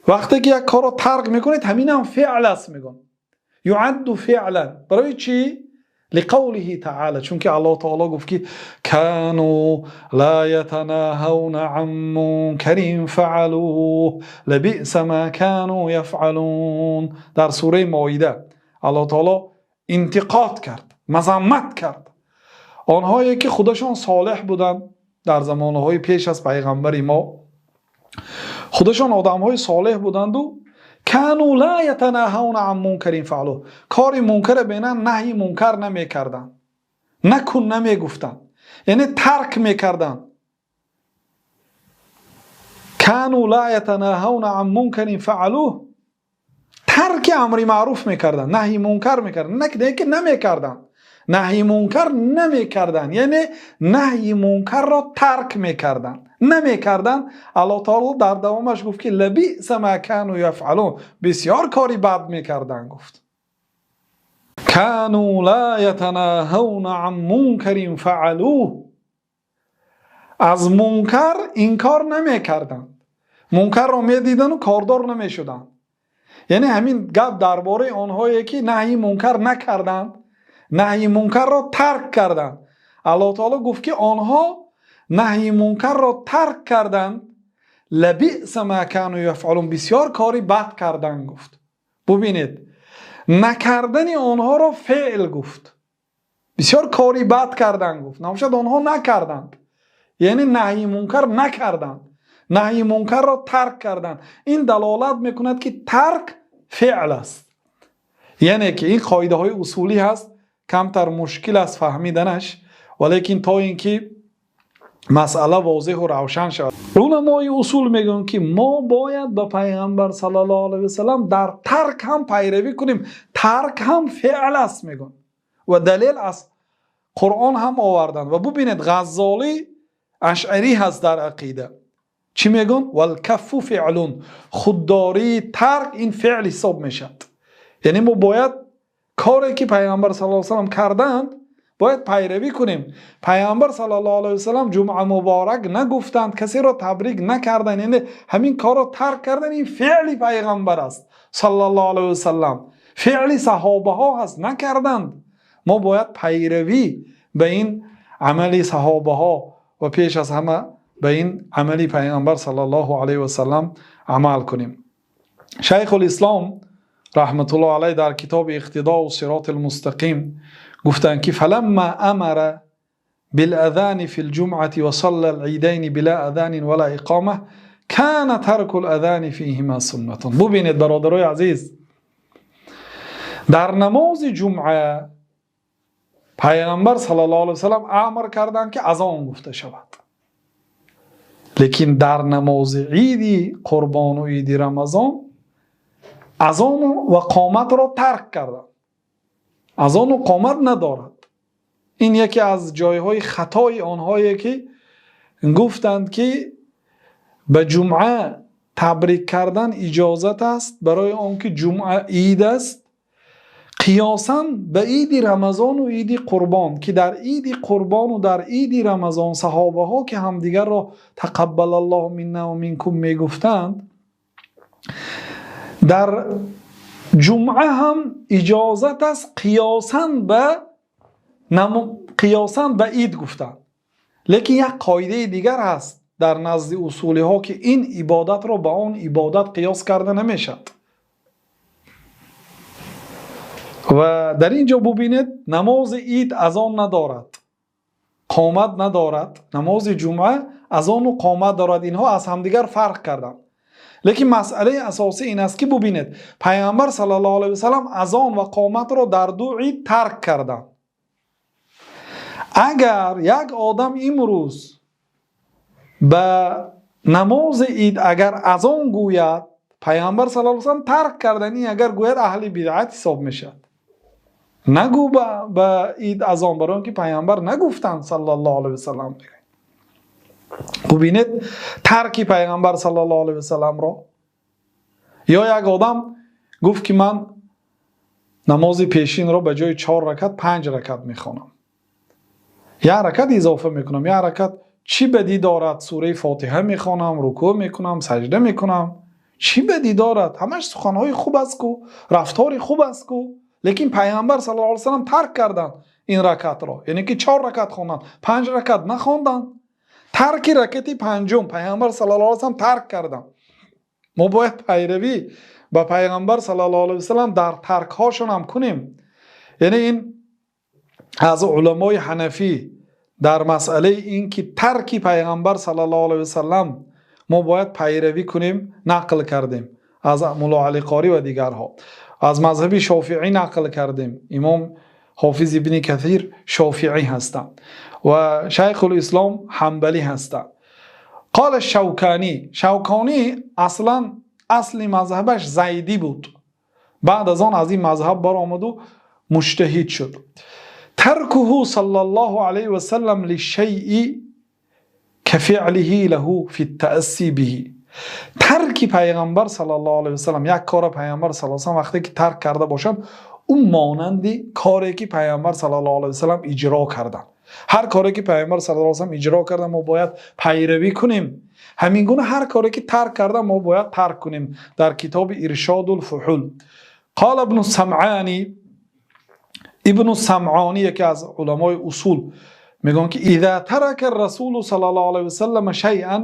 Вақте ки як корро тарк мекунед, ҳаминам феъл аст мегӯянд. Юадду феълан. Барои чӣ? Лиқавлиҳи таъала, чунки Аллоҳ таоло гуфт ки кану ла ятанаҳавна ан мункарин фаалуҳ лабиса ма кану яфъалун. Дар сураи Моида Аллоҳ таоло интиқод кард, мазаммат кард онҳое ки худашон солеҳ буданд дар замонаҳои пеш аз пайғамбари мо, худашон одамҳои солеҳ буданду кану ла ятанаҳавна ан мункарин фаалуҳ, кори мункара бинанд наҳйи мункар намекарданд, накун намегуфтанд, яъне тарк мекарданд. Кану ла ятанаҳавна ан мункарин фаалуҳ, тарки амри маъруф мекарданд, наҳйи мункар мекарданд, не ки намекарданд, наҳйи мункар намекарданд, яъне наҳйи мункарро тарк мекарданд, намекарданд. Аллоҳ таоло дар давомаш гуфт ки лабиса ма кану яфъалун, бисёр кори бад мекарданд гуфт. كانوا لا يتناهون عن منكر فعلوه. Аз мункар инкор намекарданд, мункарро медиданд ва кордор намешуданд. Яъне ҳамин гап дар бораи онҳое ки наҳйи мункар накарданд, наҳйи мункарро тарк карданд. Аллоҳи таъоло гуфт ки онҳо наҳйи мункарро тарк карданд. لبئس ما كانوا يفعلون, бисёр кори бад карданд, гуфт. Бубинед, накардани онҳоро феъл гуфт. Бисёр кори бад карданд, гуфт. Набошад, онҳо накарданд, яъне наҳйи мункар накарданд, наҳйи мункарро тарк карданд. Ин далолат мекунад, ки тарк феъл аст. Яъне ки ин қоидаҳои усулӣ ҳаст, камтар мушкил аст фаҳмиданаш, валекин то ин ки масъала возеҳу равшан шавад. Уламои усул мегӯянд, ки мо бояд ба Пайғамбар саллаллоҳу алайҳи васаллам дар тарк ҳам пайравӣ кунем. Тарк ҳам феъл аст, мегӯянд, ва далел аз Қуръон ҳам оварданд. Ва бубинед, Ғаззолӣ ашъарӣ ҳаст дар ақида. Чӣ мегӯянд? والكف فعل. Худдорӣ, тарк ин феъл ҳисоб мешавад. Яъне мо бояд коре ки Пайғамбар саллаллоҳу алайҳи васаллам карданд, бояд пайравӣ кунем. Пайғамбар саллаллоҳу алайҳи васаллам ҷумъа муборак нагуфтанд, касеро табрик накарданд, яъне ҳамин корро тарк кардан, ин феъли Пайғамбар аст саллаллоҳу алайҳи васаллам, феъли саҳобаҳо ҳаст, накарданд. Мо бояд пайравӣ ба ин амали саҳобаҳо ва пеш аз ҳама ба ин амали Пайғамбар саллаллоҳу алайҳи васаллам амал кунем. Шайхулислом раҳматуллоҳ алайҳ дар китоби Иқтидоу сироти лмустақим гуфтанд, ки فلما أمر بالأذان في الجمعة وصلى العيدين بلا أذان ولا إقامة كان ترك الأذان فيهما سنة. Бубинед, бародарои азиз, дар намози ҷумъа Пайғамбар саллаллоҳу алайҳи васаллам амр карданд, ки азон гуфта шавад, лекин дар намози иди Қурбону иди Рамазон азону ва қоматро тарк карданд, азону қомат надорад. Ин яке аз ҷойҳои хатои онҳое ки гуфтанд, ки ба ҷумъа табрик кардан иҷозат аст, барои он ки ҷумъа ид аст, қиёсан ба иди Рамазону иди Қурбон, ки дар иди Қурбону дар иди Рамазон саҳобаҳо ки ҳамдигарро تقبل الله منا ومنكم мегуфтанд, дар ҷумъа ҳам иҷозат аст, қиёсан ба ид гуфтанд. Лекин як қоидаи дигар ҳаст дар назди усулиҳо, ки ин ибодатро ба он ибодат қиёс карда намешавад. Ва дар ин ҷо бубинед, намози ид азон надорад, қомат надорад, намози ҷумъа азону қомат дорад. Инҳо аз ҳамдигар фарқ карданд. Лекин масъалаи асосӣ ин аст, ки бубинед, Пайғамбар саллаллоҳу алайҳи васаллам азон ва қоматро дар ду ид тарк карданд. Агар як одам имрӯз ба намози ид агар азон гӯяд, Пайғамбар саллаллоҳу алайҳи васаллам тарк кардан, ин агар гӯяд, аҳли бидъат ҳисоб мешавад. Нагӯ ба ид азон, барои он ки Пайғамбар нагуфтанд саллаллоҳу алайҳи васаллам. Бубинед тарки Пайғамбар саллаллоҳу алайҳи васалламро. Ё як одам гуфт, ки ман намози пешинро ба ҷои чор ракат панҷ ракат мехонам, як ракат изофа мекунам, як ракат чӣ бадӣ дорад? Сураи Фотиҳа мехонам, рукӯъ мекунам, саҷда мекунам, чӣ бадӣ дорад? Ҳамаш суханҳои хуб аст ку, рафтори хуб аст ку. Лекин Пайғамбар саллаллоҳу алайҳи васаллам тарк карданд ин ракатро, яъне ки чор ракат хонданд, панҷ ракат нахонданд. Тарки ракати панҷум Пайғамбар саллаллоҳу алайҳи васаллам тарк карданд. Мо бояд пайравӣ ба Пайғамбар саллаллоҳу алайҳи васаллам дар таркҳошон ҳам кунем. Яъне ин аз уламои ҳанафӣ дар масъалаи ин ки тарки Пайғамбар саллаллоҳу алайҳи васаллам мо бояд пайравӣ кунем, нақл кардем аз Мулло Алӣ Қорӣ ва дигарҳо. Аз мазҳаби шофиӣ нақл кардем, имом Ҳофиз Ибни Касир шофиӣ ҳастанд ва Шайхулислом ҳанбалӣ ҳастанд. قال الشوكاني. Шавконӣ аслан асли мазҳабаш зайдӣ буд, баъд аз он аз ин мазҳаб баромаду муҷтаҳид шуд. تركه صلى الله عليه وسلم للشيء كفعله له في التأسي به. Тарки Пайғамбар саллаллоҳу алайҳи васаллам, як кора Пайғамбар саллаллоҳу алайҳи васаллам вақте ки тарк карда бошад. Ӯ монанди коре ки Паёмбар саллаллоҳу алайҳи васаллам иҷро карданд. Ҳар коре ки Паёмбар саллаллоҳу алайҳи васаллам иҷро карданд, мо бояд пайравӣ кунем. Ҳамин гуна ҳар коре ки тарк карданд, мо бояд тарк кунем. Дар китоби Иршодул Фуҳул. Қола Ибну Самъонӣ, Ибну Самъонӣ яке аз уламои усул мегӯянд ки إذا ترك الرسول صلى الله عليه وسلم شيئا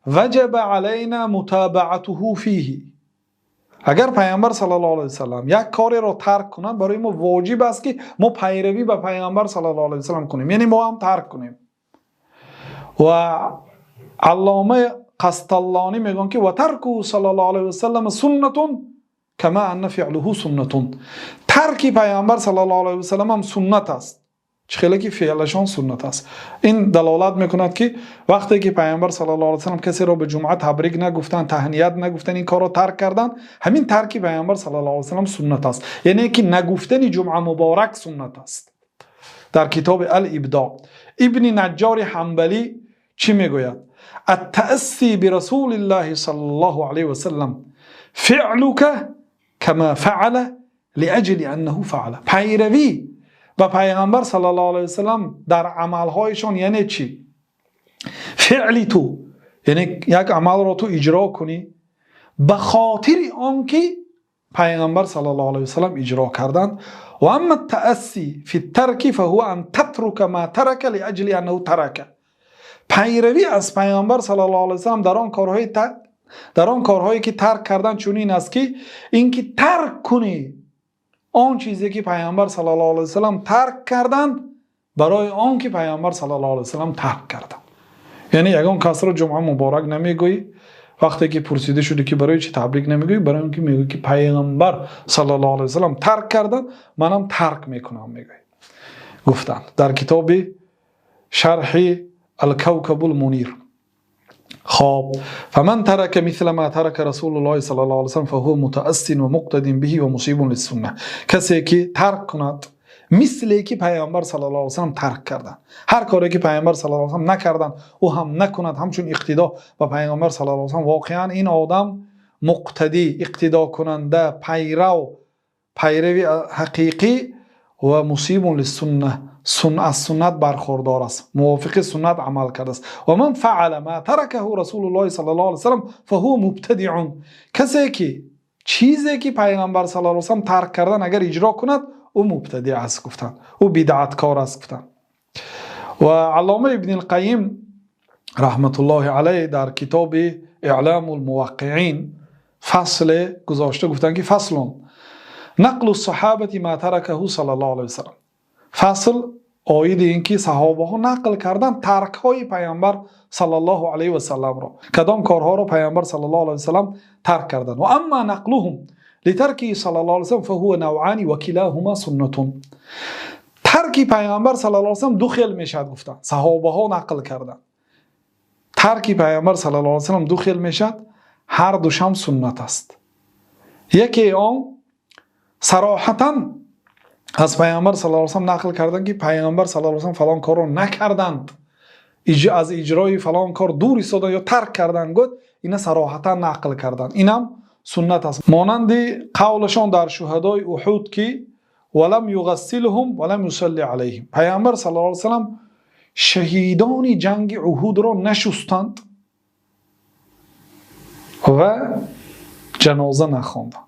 وجب علينا متابعته فيه. Агар Паёмбар саллаллоҳу алайҳи васаллам як кореро тарк кунанд, барои мо воҷиб аст ки мо пайравӣ ба Паёмбар саллаллоҳу алайҳи васаллам кунем, яъне мо ҳам тарк кунем. Ва Аллома Қасталлонӣ мегӯянд ки وتركه صلى الله عليه وسلم سنة كما أن فعله سنة. Тарки Паёмбар саллаллоҳу алайҳи васаллам ҳам суннат аст, чӣ хеле ки феълашон суннат аст. Ин далолат мекунад ки вақте ки Паёмбар саллаллоҳу алайҳи васаллам касеро ба ҷумъа табрик нагуфтанд, таҳният нагуфтанд, ин корро тарк карданд, ҳамин тарки Паёмбар саллаллоҳу алайҳи васаллам суннат аст, яъне ки нагуфтани ҷумъа муборак суннат аст. Дар китоби Ал-Ибдоъ. Ибни Наҷҷори Ҳанбалӣ чӣ мегӯяд? التأسي برسول الله صلى الله عليه وسلم فعلك كما فعل لأجل أنه فعل. Пайравӣ ба Пайғамбар саллаллоҳу алайҳи васаллам дар амалҳояшон яъне чӣ? Феъли ту, яъне як амалро ту иҷро кунӣ ба хотири он ки Пайғамбар саллаллоҳу алайҳи васаллам иҷро карданд. وأما التأسي في الترك فهو أن تترك ما ترك لأجل أنه ترك. Пайравӣ аз Пайғамбар саллаллоҳу алайҳи васаллам дар он корҳое ки тарк кардан чунин аст ки инки тарк кунӣ он чизе ки Пайғамбар саллаллоҳу алайҳи васаллам тарк карданд, барои он ки Пайғамбар саллаллоҳу алайҳи васаллам тарк карданд. Яъне ягон касро ҷумъа муборак намегӯӣ. Вақте ки пурсида шудӣ ки барои чӣ табрик намегӯӣ, барои он ки мегӯӣ ки Пайғамбар саллаллоҳу алайҳи васаллам тарк карданд, манам тарк мекунам, мегӯӣ, гуфтанд дар китоби шарҳи Алкавкабул Мунир. Хоб, فمن ترك مثل ما ترك رسول الله صلى الله عليه وسلم فهو متأس ومقتد به ومصيب للسنة. Касе ки тарк кунад мисле ки Пайғамбар саллаллоҳу алайҳи васаллам тарк карданд, ҳар коре ки Пайғамбар саллаллоҳу алайҳи васаллам накарданд, ӯ ҳам накунад, ҳамчун иқтидо ба Пайғамбар саллаллоҳу алайҳи васаллам, воқеан ин одам муқтадӣ, иқтидокунанда, пайрав, пайрави ҳақиқӣ ва مصيب للسنة, аз суннат бархӯрдор аст, мувофиқи суннат амал кардааст. ومن فعل ما تركه رسول الله صلى الله عليه وسلم فهو مبتدع. Касе ки чизе ки Пайғамбар саллаллоҳу алайҳи васаллам тарк кардан агар иҷро кунад, ӯ мубтадиъ аст, гуфтанд, ӯ бидъаткор аст, гуфтанд. Ва Аллома Ибни Лқайим раҳматуллоҳи алайҳ дар китоби Иълому лмуваққиин фасле гузошта, гуфтанд ки فصل نقل الصحابة ما تركه صلى الله عليه وسلم. Фасл оиди ин ки саҳобаҳо нақл карданд таркҳои Пайғамбар саллаллоҳу алайҳи васалламро, кадом корҳоро Пайғамбар саллаллоҳу алайҳи васаллам тарк карданд. وأما نقلهم لتركه صلى الله عليه وسلم فهو نوعان وكلاهما سنة. Тарки Пайғамбар саллаллоҳу алайҳи васаллам ду хел мешавад, гуфтанд саҳобаҳо нақл карданд. Тарки Пайғамбар саллаллоҳу алайҳи васаллам ду хел мешавад, ҳар душам суннат аст. Яке он сароҳатан аз Пайғамбар саллаллоҳу алайҳи васаллам нақл карданд ки Пайғамбар саллаллоҳу алайҳи васаллам фалон корро накарданд, аз иҷрои фалон кор дур истоданд ё тарк карданд, гуфт, ина сароҳатан нақл карданд, инам суннат аст. Монанди қавлашон дар шуҳадои Уҳуд ки ولم يغسلهم ولم يصل عليهم. Пайғамбар саллаллоҳу алайҳи васаллам шаҳидони ҷанги Уҳудро нашустанд ва ҷаноза нахонданд.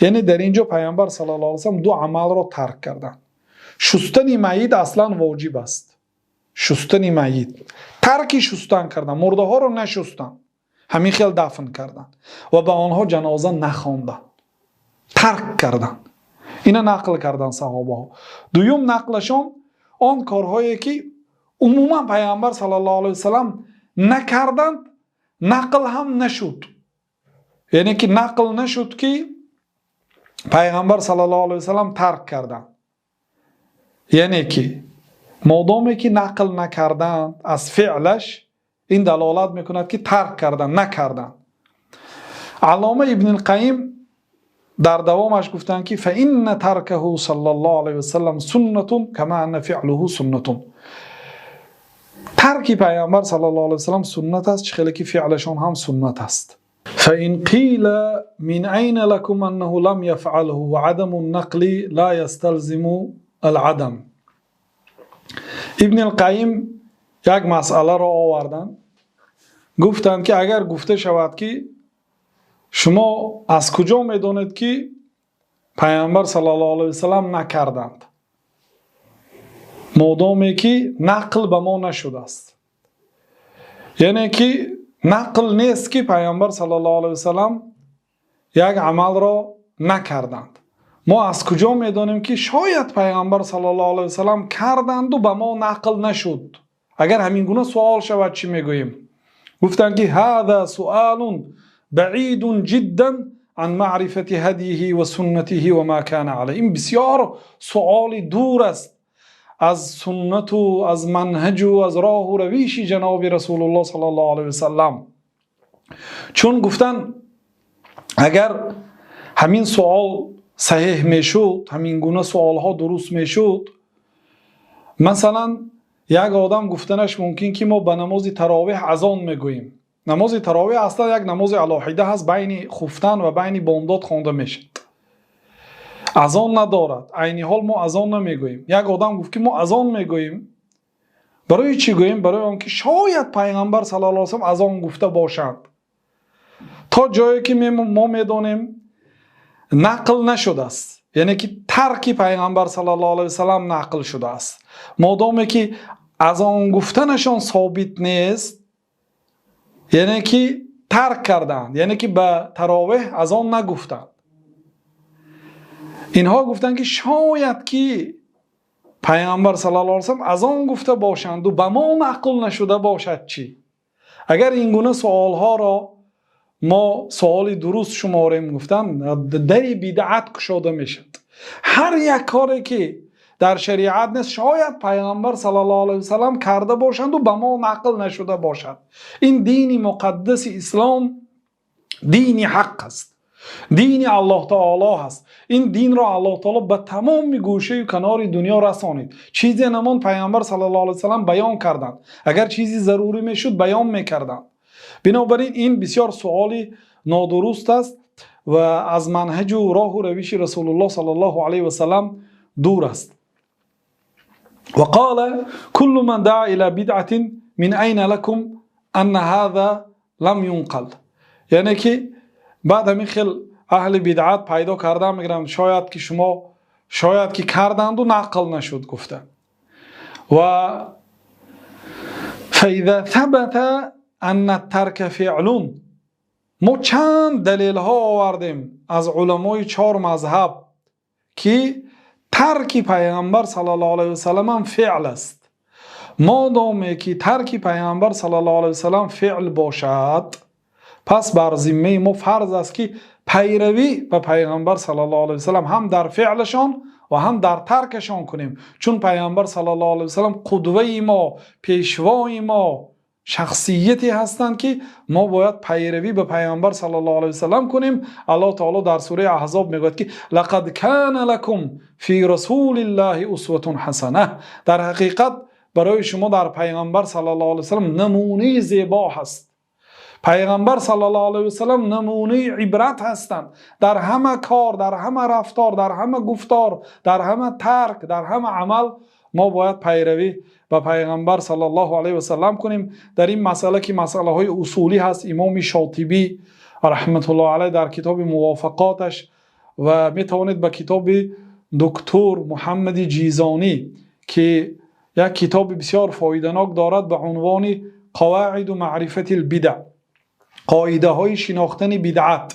Яъне дар ин ҷо Пайғамбар саллаллоҳу алайҳи васаллам ду амалро тарк карданд. Шустани майит аслан воҷиб аст, шустани майит. Тарки шустан карданд, мурдаҳоро нашустанд, ҳамин хел дафн карданд ва ба онҳо ҷаноза нахонданд, тарк карданд. Ина нақл карданд саҳобаҳо. Дуюм нақлашон он корҳое ки умуман Пайғамбар саллаллоҳу алайҳи васаллам накарданд, нақл ҳам нашуд, яъне ки нақл нашуд ки Пайғамбар саллаллоҳу алайҳи васаллам тарк карданд. Яъне ки модоме ки нақл накарданд аз феълаш, ин далолат мекунад ки тарк карданд, накарданд. Аллома Ибнилқайим дар давомаш гуфтанд ки فإن تركه صلى الله عليه وسلم سنة كما أن فعله سنة. Тарки Пайғамбар саллаллоҳу алайҳи васаллам суннат аст, чӣ хеле ки феълашон ҳам суннат аст. فإن قيل من أين لكم أنه لم يفعله وعدم النقل لا يستلزم العدم. Ибн Алқайим як масъаларо оварданд, гуфтанд, ки агар гуфта шавад, ки шумо аз куҷо медонед, ки Пайғамбар саллаллоҳу алайҳи васаллам накарданд, модоме ки нақл ба мо нашудааст, яъне ки нақл нест, ки Пайғамбар саллаллоҳу алайҳи васаллам як амалро накарданд, мо аз куҷо медонем, ки шояд Пайғамбар саллаллоҳу алайҳи васаллам карданду ба мо нақл нашуд? Агар ҳамин гуна суол шавад, чӣ мегӯем? Гуфтанд, ки هذا سؤال بعيد جدا عن معرفة هديه وسنته وما كان عليه. Ин бисёр суоли дур аст аз суннату аз манҳаҷу аз роҳу равиши ҷаноби Расулуллоҳ саллаллоҳу алайҳи васаллам. Чун гуфтанд, агар ҳамин суол саҳеҳ мешуд, ҳамин гуна суолҳо дуруст мешуд, масалан, як одам гуфтанаш мумкин, ки мо ба намози таровеҳ азон мегӯем. Намози таровеҳ аслан як намози алоҳида ҳаст, байни хуфтан ва байни бомдод хонда мешавад, азон надорад. Айни ҳол мо азон намегӯем. Як одам гуфт, ки мо азон мегӯем. Барои чӣ гӯем? Барои он ки шояд Пайғамбар саллаллоҳу алайҳи васаллам азон гуфта бошанд. То ҷое ки мо медонем, нақл нашудааст, яъне ки тарки Пайғамбар саллаллоҳу алайҳи васаллам нақл шудааст. Модоме ки азон гуфтанашон собит нест, яъне ки тарк карданд, яъне ки ба таровеҳ азон нагуфтанд. Инҳо гуфтанд, ки шояд ки Пайғамбар саллаллоҳу алайҳи васаллам азон гуфта бошанду ба мо нақл нашуда бошад, чӣ? Агар ин гуна суолҳоро мо суоли дуруст шуморем, гуфтанд, дари бидъат кушода мешавад. Ҳар як коре ки дар шариат нест, шояд Пайғамбар саллаллоҳу алайҳи васаллам карда бошанду ба мо нақл нашуда бошад. Ин дини муқаддаси ислом дини ҳақ аст, дини Аллоҳ таоло ҳаст. Ин динро Аллоҳ таоло ба тамоми гӯшаю канори дунё расонид. Чизе намонд, Пайғамбар саллаллоҳу алайҳи васаллам баён карданд. Агар чизи зарурӣ мешуд, баён мекарданд. Бинобар ин ин бисёр суоли нодуруст аст ва аз манҳаҷу роҳу равиши Расулуллоҳ саллаллоҳу алайҳи васаллам дур аст. وقال كل من دعا إلى بدعة من أين لكم أن هذا لم ينقل. Яъне ки баъд ҳамин хел аҳли бидъат пайдо кардан мегиранд, шояд ки шумо шояд ки карданду нақл нашуд гуфта. Ва فإذا ثبت أن الترك فعل. Мо чанд далелҳо овардем аз уламои чор мазҳаб, ки тарки Пайғамбар саллаллоҳу алайҳи васалламам феъл аст. Модоме ки тарки Пайғамбар саллаллоҳу алайҳи васаллам феъл бошад, пас бар зиммаи мо фарз аст, ки пайравӣ ба Пайғамбар саллаллоҳу алайҳи васаллам ҳам дар феълашон ва ҳам дар таркашон кунем, чун Пайғамбар саллаллоҳу алайҳи васаллам қудваи мо, пешвои мо, шахсияте ҳастанд, ки мо бояд пайравӣ ба Пайғамбар саллаллоҳу алайҳи васаллам кунем. Аллоҳ таоло дар сураи Аҳзоб мегӯяд, ки لقد كان لكم في رسول الله أسوة حسنة. Дар ҳақиқат барои шумо дар Пайғамбар саллаллоҳу алайҳи васаллам намунаи зебо ҳаст. Пайғамбар саллаллоҳу алайҳи васаллам намунаи ибрат ҳастанд дар ҳама кор, дар ҳама рафтор, дар ҳама гуфтор, дар ҳама тарк, дар ҳама амал мо бояд пайравӣ ба Пайғамбар саллаллоҳу алайҳи васаллам кунем. Дар ин масъала, ки масъалаҳои усулӣ ҳаст, имоми Шотибӣ раҳматуллоҳ алайҳ дар китоби Мувофиқоташ ва метавонед ба китоби доктор Муҳаммади Ҷизонӣ, ки як китоби бисёр фоиданок дорад ба унвони قواعد معرفة البدع, қоидаҳои шинохтани бидъат,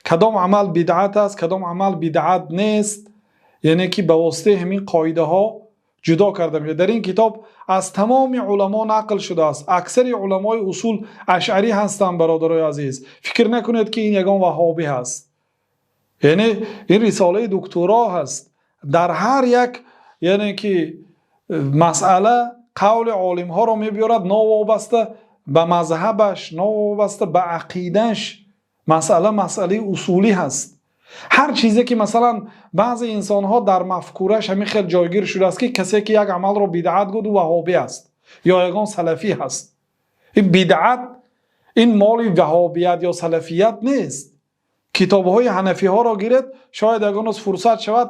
кадом амал бидъат аст, кадом амал бидъат нест, яъне ки ба воситаи ҳамин қоидаҳо ҷудо карда мешавад. Дар ин китоб аз тамоми уламо нақл шудааст. Аксари уламои усул ашъарӣ ҳастанд. Бародарои азиз, фикр накунед, ки ин ягон ваҳобӣ ҳаст, яъне ин рисолаи докторо ҳаст. Дар ҳар як, яъне ки масъала қавли олимҳоро мебиёрад, новобаста ба мазҳабаш, новобаста ба ақидаш. Масъала масъалаи усулӣ ҳаст. Ҳар чизе ки, масалан, баъзе инсонҳо дар мафкураш ҳамин хел ҷойгир шудааст, ки касе ки як амалро бидъат гуфт, ӯ ваҳобӣ аст ё ягон салафӣ ҳаст. Ин бидъат Ин моли ваҳобият ё салафият нест. Китобҳои ҳанафиҳоро гиред, шояд ягон рӯз фурсат шавад,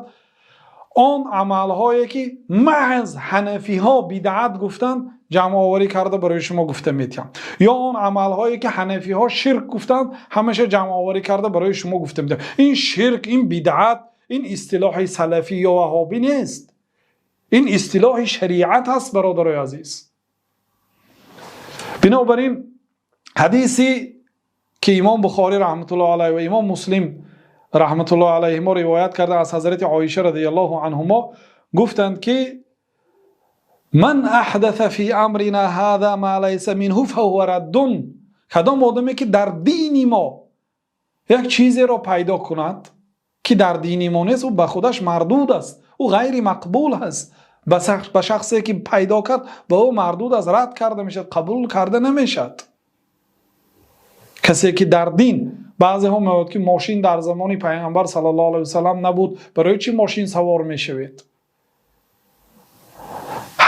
он амалҳое ки маҳз ҳанафиҳо бидъат гуфтанд, ҷамъоварӣ карда барои шумо гуфта медиҳам. Ё он амалҳое ки ҳанафиҳо ширк гуфтанд, ҳамеша ҷамъоварӣ карда барои шумо гуфта медиҳам. Ин ширк, ин бидъат, ин истилоҳи салафӣ ё ваҳобӣ нест. Ин истилоҳи шариат аст, бародарони азиз. Бинобар ин ҳадисе ки имом Бухорӣ раҳматуллоҳи алайҳи ва имом Муслим раҳматуллоҳи алайҳимо ривоят карда аз ҳазрати Оиша разияллоҳу анҳумо гуфтанд ки ман аҳдаса фи амрина ҳаза ма лайса минҳу фаҳува раддун. Кадом одаме ки дар дини мо як чизеро пайдо кунад ки дар дини мо нест, ӯ ба худаш мардуд аст, ӯ ғайри мақбул аст. Ба шахсе ки пайдо кард, ба ӯ мардуд аст, рад карда мешавад, қабул карда намешавад. Касе ки дар дин, баъзеҳо мегӯянд ки мошин дар замони пайғамбар саллаллоҳу алайҳи васаллам набуд, барои чӣ мошин савор мешавед?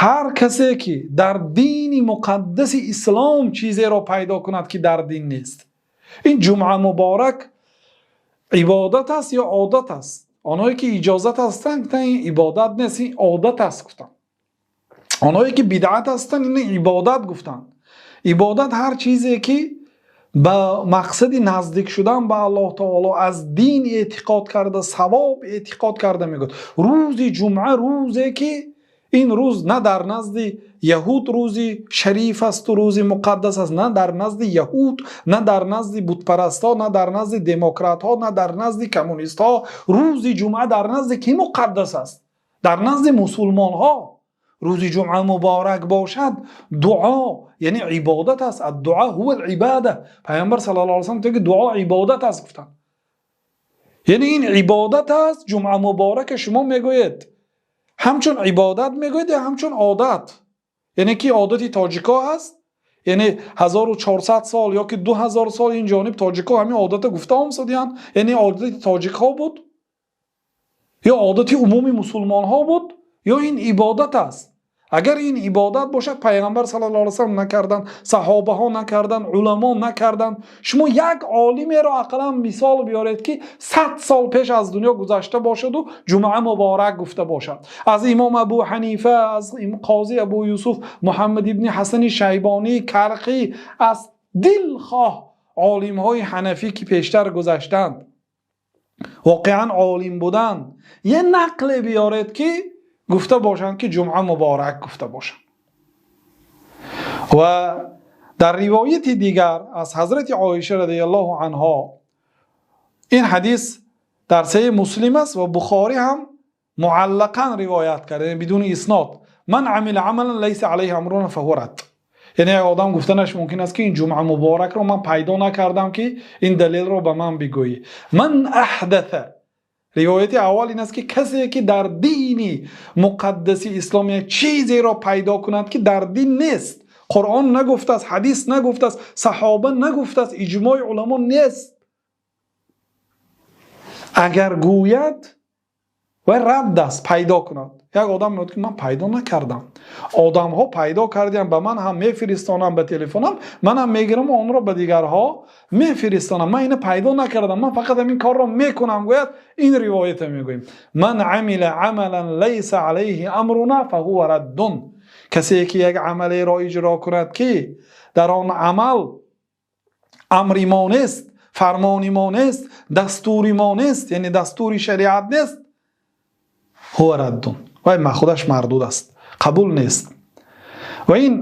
Ҳар касе ки дар дини муқаддаси ислом чизеро пайдо кунад ки дар дин нест. Ин ҷумъа муборак ибодат аст ё одат аст? Онҳое ки иҷозат ҳастанд, гуфтанд ин ибодат нест, ин одат аст гуфтанд. Онҳое ки бидъат ҳастанд, ин ибодат гуфтанд. Ибодат ҳар чизе ки ба мақсади наздик шудан ба Аллоҳ таоло аз дин эътиқод карда, савоб эътиқод карда мегӯяд. Рӯзи ҷумъа рӯзе ки ин рӯз на дар назди яҳуд рӯзи шариф асту рӯзи муқаддас аст, на дар назди яҳуд, на дар назди бутпарастҳо, на дар назди демократҳо, на дар назди коммунистҳо. Рӯзи ҷумъа дар назди кӣ муқаддас аст? Дар назди мусулмонҳо. Рӯзи ҷумъа муборак бошад, дуо яъне ибодат аст. Аддуо ҳува ибода. Пайғамбар саллаллоҳу алайҳи васаллам гуфтанд ки дуо ибодат аст гуфтанд. Яъне ин ибодат аст. Ҷумъа муборака шумо мегӯед, ҳамчун ибодат мегӯед ё ҳамчун одат? Яъне ки одати тоҷикҳо ҳаст, яъне 1400 сол ё ки 2000 сол ин ҷониб тоҷикҳо ҳамин одата гуфта омсадиянд, яъне одати тоҷикҳо буд ё одати умуми мусулмонҳо буд, ё ин ибодат аст? Агар ин ибодат бошад, пайғамбар саллаллоҳу алайҳи васаллам накарданд, саҳобаҳо накарданд, уламо накарданд. Шумо як олимеро ақаллан мисол биёред ки 100 сол пеш аз дунё гузашта бошаду ҷумъа муборак гуфта бошад. Аз имом Абу Ҳанифа, аз қози Абу Юсуф Муҳаммад ибни Ҳасани Шайбонӣ, Кархӣ, аз дилхоҳ олимҳои ҳанафӣ ки пештар гузаштанд, воқеан олим буданд, як нақле биёред ки гуфта бошанд ки ҷумъа муборак гуфта бошанд. Ва дар ривояти дигар аз ҳазрати Оиша разияллоҳу анҳо, ин ҳадис дар Саҳеҳи Муслим аст ва Бухорӣ ҳам муаллақан ривоят кард, яъне бидуни иснод: ман амила амалан лайса алайҳи амруна фаҳува рад. Яъне як одам гуфтанаш мумкин аст ки ин ҷумъа муборакро ман пайдо накардам, ки ин далелро ба ман бигӯӣ. Ман аҳдаса, ривояти аввал ин аст ки касе ки дар дини муқаддаси ислом як чизеро пайдо кунад ки дар дин нест, Қуръон нагуфтааст, ҳадис нагуфтааст, саҳоба нагуфтааст, иҷмои уламо нест, агар гӯяд, вай радд аст. Пайдо кунад, як одам мегӯяд ки ман пайдо накардам, одамҳо пайдо кардиям, ба ман ҳам мефиристонам ба телефонам, манам мегираму онро ба дигарҳо мефиристонам, ман ина пайдо накардам, ман фақат ҳамин корро мекунам гӯяд, ин ривоята мегӯем: ман амила амалан лайса алайҳи амруна фаҳува раддун. Касе ки як амалеро иҷро кунад ки дар он амал амри мо нест, фармони мо нест, дастури мо нест, яъне дастури шариат нест, ҳува раддун, вай худаш мардуд аст, қабул нест. Ва ин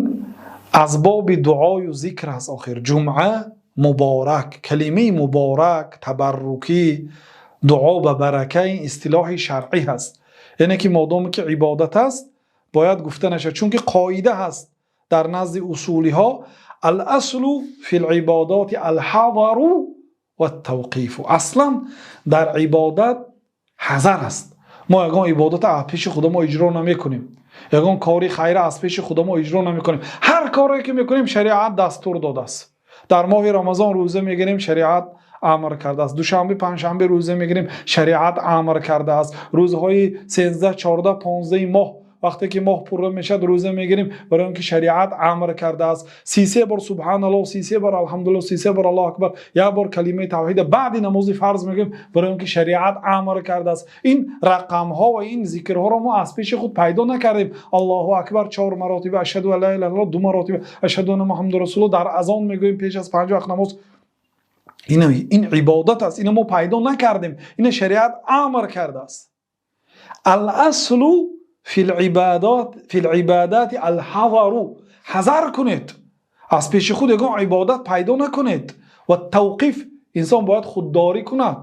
аз боби дуою зикр аст. Охир ҷумъа муборак, калимаи муборак, табаррукӣ, дуо ба барака, ин истилоҳи шаръӣ ҳаст. Яъне ки модоме ки ибодат аст, бояд гуфта нашавад, чунки қоида ҳаст дар назди усулиҳо: аласлу фи либодоти алҳазару ваттавқифу. Аслан дар ибодат ҳазар аст. Мо ягон ибодата аз пеши худамо иҷро намекунем, ягон кори хайра аз пеши худамо иҷро намекунем. Ҳар коре ки мекунем, шариат дастур додааст. Дар моҳи Рамазон рӯза мегирем, шариат амр кардааст. Душанбе, панҷшанбе рӯза мегирем, шариат амр кардааст. Рӯзҳои 13, 14, 15 моҳ. Вақте ки моҳ пурра мешавад, рӯза мегирем, барои он ки шариат амр кардааст. 33 бор субҳаналлоҳ, 33 бор алҳамдулиллоҳ, 33 бор Аллоҳу акбар, як бор калимаи тавҳид баъди намози фарз мегӯем, барои он ки шариат амр кардааст. Ин рақамҳо ва ин зикрҳоро мо аз пеши худ пайдо накардем. Аллоҳу акбар чор маротиба, ашҳаду ан ла илаҳа иллаллоҳ ду маротиба, ашҳаду анна Муҳаммадан расулуллоҳ дар азон мегӯем пеш аз панҷ вақт намоз. Ин ибодат аст, ино мо пайдо накардем, ина шариат амр кардааст. Ал-аслу фил-ибадат ал-ҳазару. Ҳазар кунед, аз пеши худ ягон ибодат пайдо накунед. Ва тавқиф, инсон бояд худдорӣ кунад.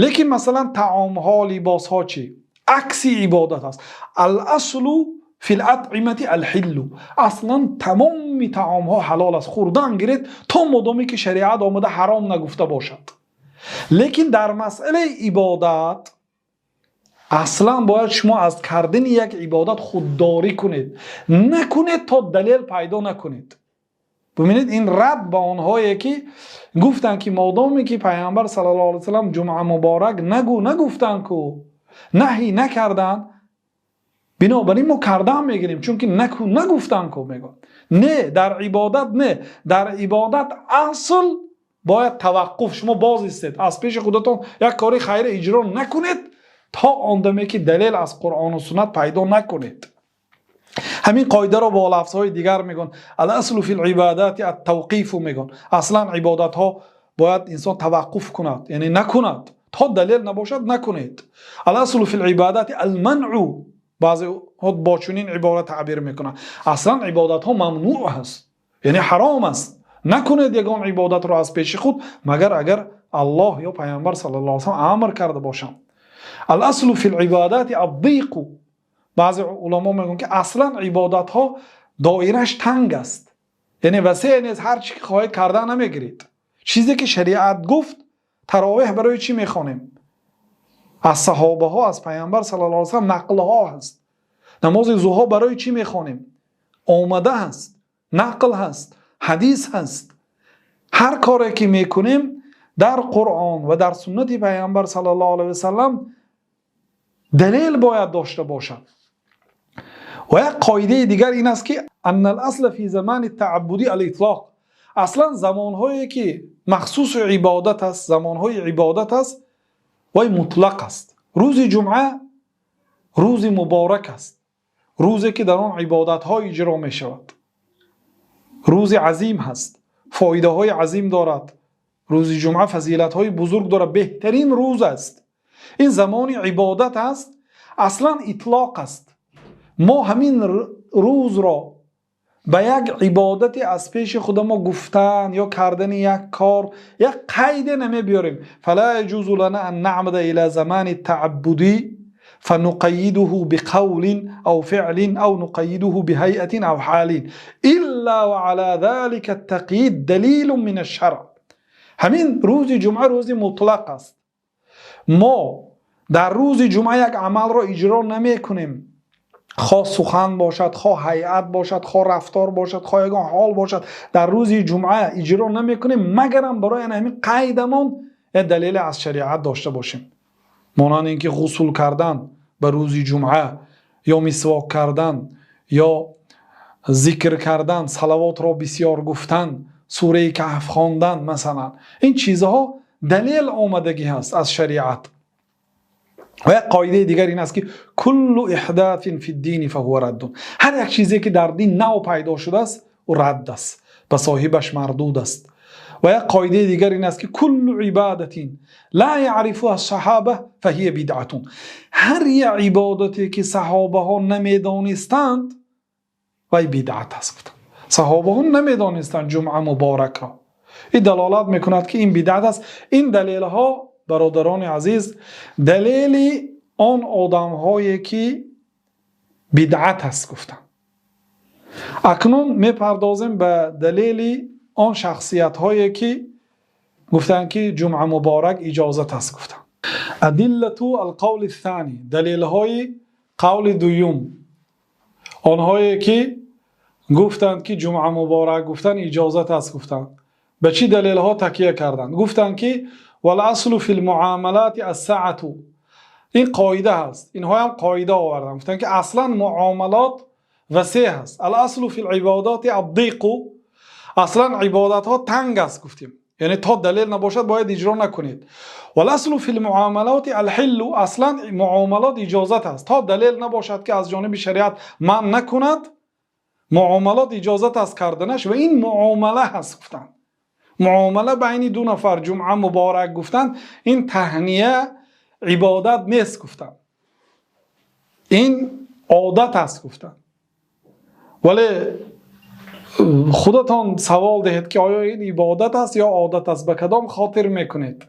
Лекин масалан таомҳо, либосҳо чӣ? Акси ибодат аст. Ал-аслу фил-атъимати ал-ҳиллу. Аслан тамоми таомҳо ҳалол аст, хӯрдан гиред то модоме ки шариат омада ҳаром нагуфта бошад. Лекин дар масъалаи ибодат аслан бояд шумо аз кардани як ибодат худдорӣ кунед, накунед то далел пайдо накунед. Бубинед, ин рад ба онҳое ки гуфтанд, ки модоме ки Пайғамбар саллаллоҳу алайҳи васаллам ҷумъа муборак нагу нагуфтанд ку наҳӣ накарданд, бинобар ин мо кардан мегирем, чунки нагуфтанд ку. Мегӯянд не, дар ибодат не, дар ибодат асл бояд таваққуф, шумо боз истед, аз пеши худатон як кори хайр иҷро накунед то он даме ки далел аз Қуръону суннат пайдо накунед. Ҳамин қоидаро бо лафзҳои дигар мегӯянд: аласлу фил ибадати аттавқифу. Мегӯянд, аслан ибодатҳо бояд инсон таваққуф кунад, яъне накунад то далел набошад, накунед. Аласлу фил ибадати алманъу. Баъзеҳо бо чунин ибора таъбир мекунанд: аслан ибодатҳо мамнӯъ аст, яъне ҳаром аст, накунед ягон ибодатро аз пеши худ, магар агар Аллоҳ ё Пайғамбар саллаллоҳу алайҳи васаллам амр карда бошанд. Аласлу фил ибадати аддиқу. Баъзе уламо мегӯянд, ки аслан ибодатҳо доираш танг аст, яъне васеъ нест, ҳар чӣ ки хоҳед кардан намегиред. Чизе ки шариат гуфт. Таровеҳ барои чӣ мехонем? Аз саҳобаҳо, аз Пайғамбар саллаллоҳу алайҳи васаллам нақлҳо ҳаст. Намози зуҳо барои чӣ мехонем? Омада ҳаст, нақл ҳаст, ҳадис ҳаст. Ҳар коре ки мекунем, дар Қуръон ва дар суннати Пайғамбар саллаллоҳу алайҳи васаллам далел бояд дошта бошад. Ва як қоидаи дигар ин аст, ки анна аласла фи замани тааббудӣ алитлоқ. Аслан замонҳое ки махсуси ибодат аст, замонҳои ибодат аст, вай мутлақ аст. Рӯзи ҷумъа рӯзи муборак аст, рӯзе ки дар он ибодатҳо иҷро мешавад, рӯзи азим ҳаст, фоидаҳои азим дорад. Рӯзи ҷумъа фазилатҳои бузург дорад, беҳтарин рӯз аст. Ин замони ибодат аст, аслан итлоқ аст. Мо ҳамин рӯзро ба як ибодате аз пеши худамо гуфтан ё кардани як кор як қайде намебиёрем. فلا يجوز لنا أن نعمد إلى زمان التعبدي فنقيده بقول أو فعل أو نقيده بهيئة أو حال إلا وعلى ذلك التقييد دليل من الشرع. Ҳамин рӯзи ҷумъа рӯзи мутлақ аст. Мо дар рӯзи ҷумъа як амалро иҷро намекунем, хоҳ сухан бошад, хоҳ ҳайат бошад, хоҳ рафтор бошад, хоҳ ягон ҳол бошад, дар рӯзи ҷумъа иҷро намекунем, магарам барои ҳамин қайдамон як далеле аз шариат дошта бошем, монанди ин ки ғусул кардан ба рӯзи ҷумъа ё мисвок кардан ё зикр кардан, салавотро бисёр гуфтан, сураи Каҳф хондан масалан. Ин чизҳо далел омадагӣ ҳаст аз шариат. Ва як қоидаи дигар ин аст, ки كل إحداث في الدين فهو رد. Ҳар як чизе ки дар дин нав пайдо шудааст, ӯ радд аст, ба соҳибаш мардуд аст. Ва як қоидаи дигар ин аст, ки كل عبادة لا يعرفها الصحابة فهي بدعة. Ҳар як ибодате ки саҳобаҳо намедонистанд, вай бидъат аст, гуфтанд. Саҳобаҳо намедонистанд ҷумъа муборакро, ин далолат мекунад, ки ин бидъат аст. Ин далелҳо, бародарони азиз, далели он одамҳое ки бидъат аст гуфтанд. Акнун мепардозем ба далели он шахсиятҳое ки гуфтанд, ки ҷумъа муборак иҷозат аст гуфтанд. أدلة القول الثاني. Далелҳои қавли дуюм, онҳое ки гуфтанд, ки ҷумъа муборак гуфтан иҷозат аст гуфтанд, ба чӣ далелҳо такя карданд? Гуфтанд, ки والأصل في المعاملات السعة. Ин қоида ҳаст. Инҳо ҳам қоида оварданд, гуфтанд, ки аслан муомилот васеъ ҳаст. الأصل في العبادات الضيق. Аслан ибодатҳо танг аст, гуфтем, яъне то далел набошад, бояд иҷро накунед. والأصل في المعاملات الحل. Аслан муомилот иҷозат аст, то далел набошад, ки аз ҷониби шариат манъ накунад, муомилот иҷозат аст карданаш. Ва ин муомила ҳаст, гуфтанд, муомила байни ду нафар, ҷумъа муборак гуфтанд, ин таҳния ибодат нест, гуфтанд, ин одат аст, гуфтанд. Вале худатон савол диҳед, ки оё ин ибодат аст ё одат аст? Ба кадом хотир мекунед?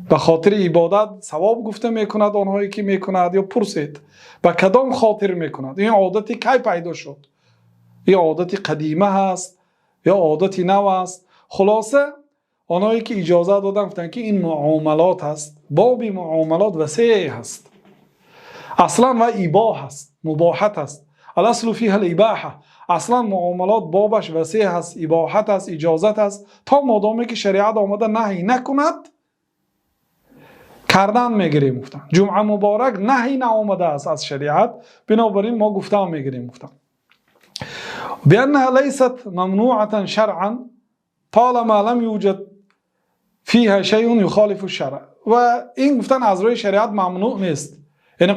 Ба хотири ибодат савоб гуфта мекунад онҳое ки мекунад, ё пурсед, ба кадом хотир мекунад? Ин одати кай пайдо шуд? Ин одати қадима ҳаст ё одати нав аст? Хулоса, онҳое ки иҷозат доданд, гуфтанд, ки ин муомилот аст, боби муомилот васеъ ҳаст аслан ва ибоҳ аст, мубоҳат аст. الأصل فيها الإباحة. Аслан муомилот бобаш васеъ ҳаст, ибоҳат аст, иҷозат аст. То модоме ки шариат омада наҳй накунад, кардан мегирем, гуфтанд. Ҷумъа муборак наҳй наомадааст аз шариат, бинобар ин мо гуфтан мегирем, гуфтанд. بأنها ليست ممنوعة شرعا طالما لم يوجد فيها شيء يخالف الشرع. Ва ин, гуфтан, аз рӯи шариат мамнӯъ нест, яъне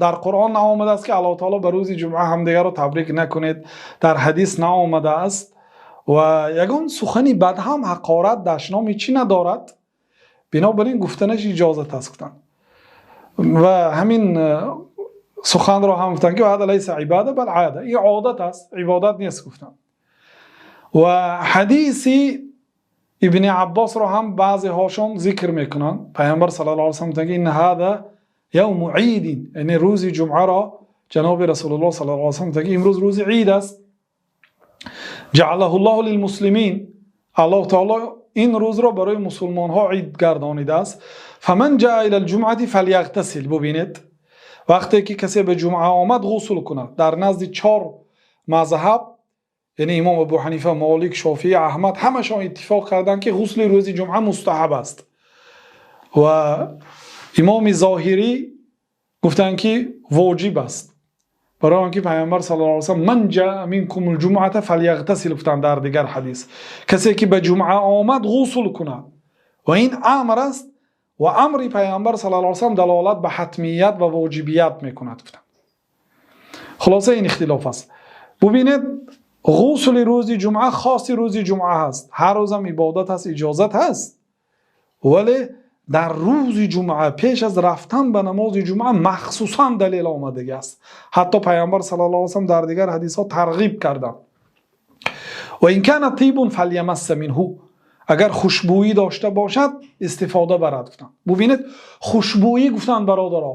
дар Қуръон наомадааст, ки Аллоҳ таоло ба рӯзи ҷумъа ҳамдигарро табрик накунед, дар ҳадис наомадааст ва ягон сухани бад ҳам, ҳақорат, дашноми чӣ надорад, бинобар ин гуфтанаш иҷозат аст, гуфтанд. Ва ҳамин суханро ҳам гуфтанд, ки هذا ليس عبادة بل عادة. Ин одат аст, ибодат нест, гуфтанд. Ва ҳадиси Ибни Аббосро ҳам баъзеҳошон зикр мекунанд. Пайғамбар صلى الله عليه وسلم гуфтанд, ки إن هذا يوم عيد, яъне рӯзи ҷумъаро ҷаноби Расулуллоҳ صلى الله عليه وسلم гуфтанд, ки имрӯз рӯзи ид аст. جعله الله للمسلمين. Аллоҳ таоло ин рӯзро барои мусулмонҳо ид гардонидааст. فمن جاء إلى الجمعة فليغتسل. Бубинед, вақте ки касе ба ҷумъа омад, ғусл кунад. Дар назди чор мазҳаб, яъне имом Абу Ҳанифа, Молик, Шофиӣ, Аҳмад, ҳамашон иттифоқ карданд, ки ғусли рӯзи ҷумъа мустаҳаб аст. Ва имоми Зоҳирӣ гуфтанд, ки воҷиб аст, барои он ки Пайғамбар صلى الله عليه وسلم من جاء منكم الجمعة فليغتسل гуфтанд. Дар дигар ҳадис, касе ки ба ҷумъа омад, ғусл кунад. Ва ин амр аст ва амри Пайғамбар صلى الله عليه وسلم далолат ба ҳатмият ва воҷибият мекунад, гуфтанд. Хулоса, ин ихтилоф аст. Бубинед, ғусли рӯзи ҷумъа хоси рӯзи ҷумъа ҳаст. Ҳар рӯзам ибодат ҳаст, иҷозат ҳаст, вале дар рӯзи ҷумъа, пеш аз рафтан ба намози ҷумъа, махсусан далел омадагӣ аст. Ҳатто Пайғамбар صلى الله عليه وسلم дар дигар ҳадисҳо тарғиб карданд. وإن كان طيب فليمس منه. Агар хушбӯӣ дошта бошад, истифода барад, гуфтанд. Бубинед, хушбӯӣ гуфтанд, бародаро.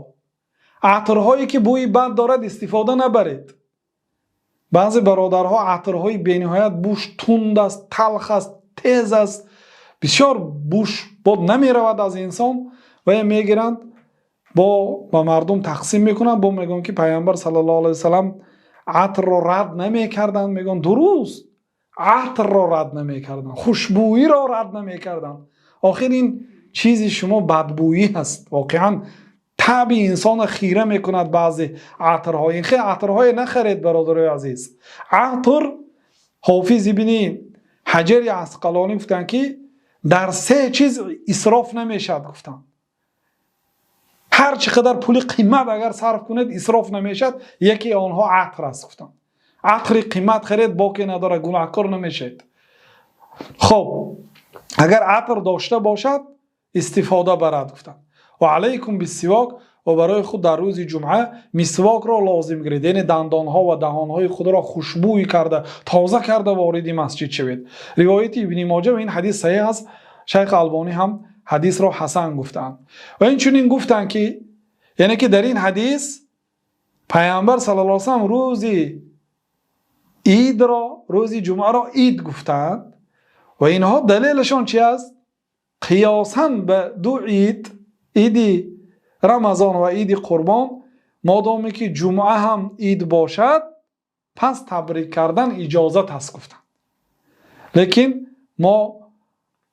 Атрҳое ки бӯи бад дорад, истифода набаред. Баъзе бародарҳо атрҳои бениҳоят буш тунд аст, талх аст, тез аст, бисёр буш бод намеравад аз инсон, ва мегиранд, бо ба мардум тақсим мекунанд, бо мегӯянд, ки Пайғамбар صلى الله عليه وسلم атрро рад намекарданд. Мегӯянд, дуруст, атрро рад намекарданд, хушбӯиро рад намекарданд. Охир ин чизи шумо бадбӯӣ ҳаст, воқеан таби инсонро хира мекунад баъзе атрҳо. Ин хел атрҳое нахаред, бародарои азиз. Атр, Ҳофиз Ибни Ҳаҷари Асқалонӣ гуфтанд, ки дар се чиз исроф намешавад, гуфтанд. Ҳар чӣ қадар пули қимат агар сарф кунед, исроф намешавад. Яке онҳо атр аст, гуфтанд. Атри қимат харед, боке надорад, гунаҳкор намешавед. Хоб, агар атр дошта бошад, истифода барад, гуфтанд. وعليكم بالسواك. Ва барои худ дар рӯзи ҷумъа мисвокро лозим гиред, яъне дандонҳо ва даҳонҳои худро хушбӯй карда, тоза карда вориди масҷид шавед. Ривояти Ибни Моҷа ва ин ҳадис саҳеҳ аст. Шайх Албонӣ ҳам ҳадисро ҳасан гуфтаанд. Ва инчунин гуфтанд, ки яъне ки дар ин ҳадис Пайғамбар صلى الله عليه وسلم рӯзи идро, рӯзи ҷумъаро ид гуфтаанд. Ва инҳо далелашон чи аст? Қиёсан ба ду ид, иди Рамазон ва иди Қурбон, модоме ки ҷумъа ҳам ид бошад, пас табрик кардан иҷозат аст, гуфтанд. Лекин мо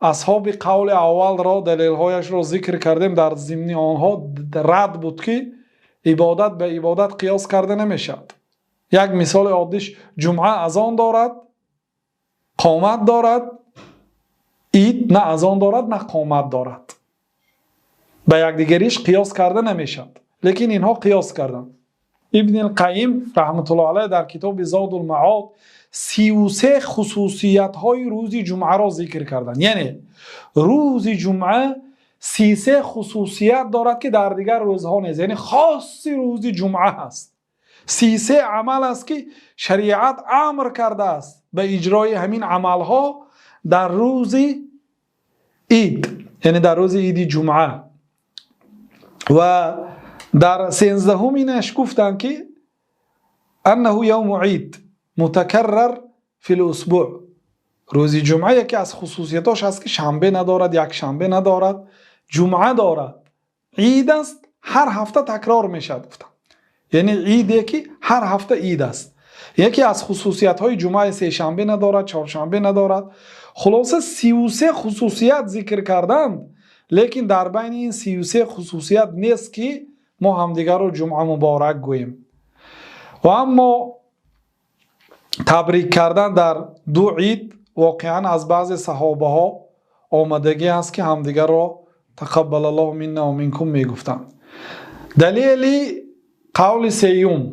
Асҳоби қавли аввалро далелҳояшро зикр кардем, дар зимни онҳо рад буд, ки ибодат ба ибодат қиёс карда намешавад. Як мисоли оддиш: ҷумъа азон дорад, қомат дорад, ид на азон дорад, на қомат дорад. Ба якдигариш қиёс карда намешавад, лекин инҳо қиёс карданд. Ибни Қайим раҳматуллоҳи алайҳ дар китоби Зодул Маод 33 хусусиятҳои рӯзи ҷумъаро зикр карданд. Яъне рӯзи ҷумъа 33 хусусият дорад, ки дар дигар рӯзҳо нест, яъне хоси рӯзи ҷумъа ҳаст. 33 амал аст, ки шариат амр кардааст ба иҷрои ҳамин амалҳо дар рӯзи ид, яъне дар рӯзи иди ҷумъа. Ва дар 13-уминаш гуфтанд, ки أنه يوم عيد متكرر في الأسبوع. Рӯзи ҷумъа яке аз хусусиятош аст, ки шанбе надорад, якшанбе надорад, ҷумъа дорад, ид аст, ҳар ҳафта такрор мешавад, гуфтам. Яъне иде, ки ҳар ҳафта ид аст. Яке аз хусусиятҳои ҷумъаи сешанбе надорад, чоршанбе надорад. Хулоса, 33 хусусият зикр карданд, лекин дар байни ин 33 хусусият нест, ки мо ҳамдигарро ҷумъа муборак гӯем. Ва аммо табрик кардан дар ду ид, воқеан аз баъзе саҳобаҳо омадагӣ аст, ки ҳамдигарро تقبل الله منا ومنكم мегуфтанд. Далели қавли сеюм,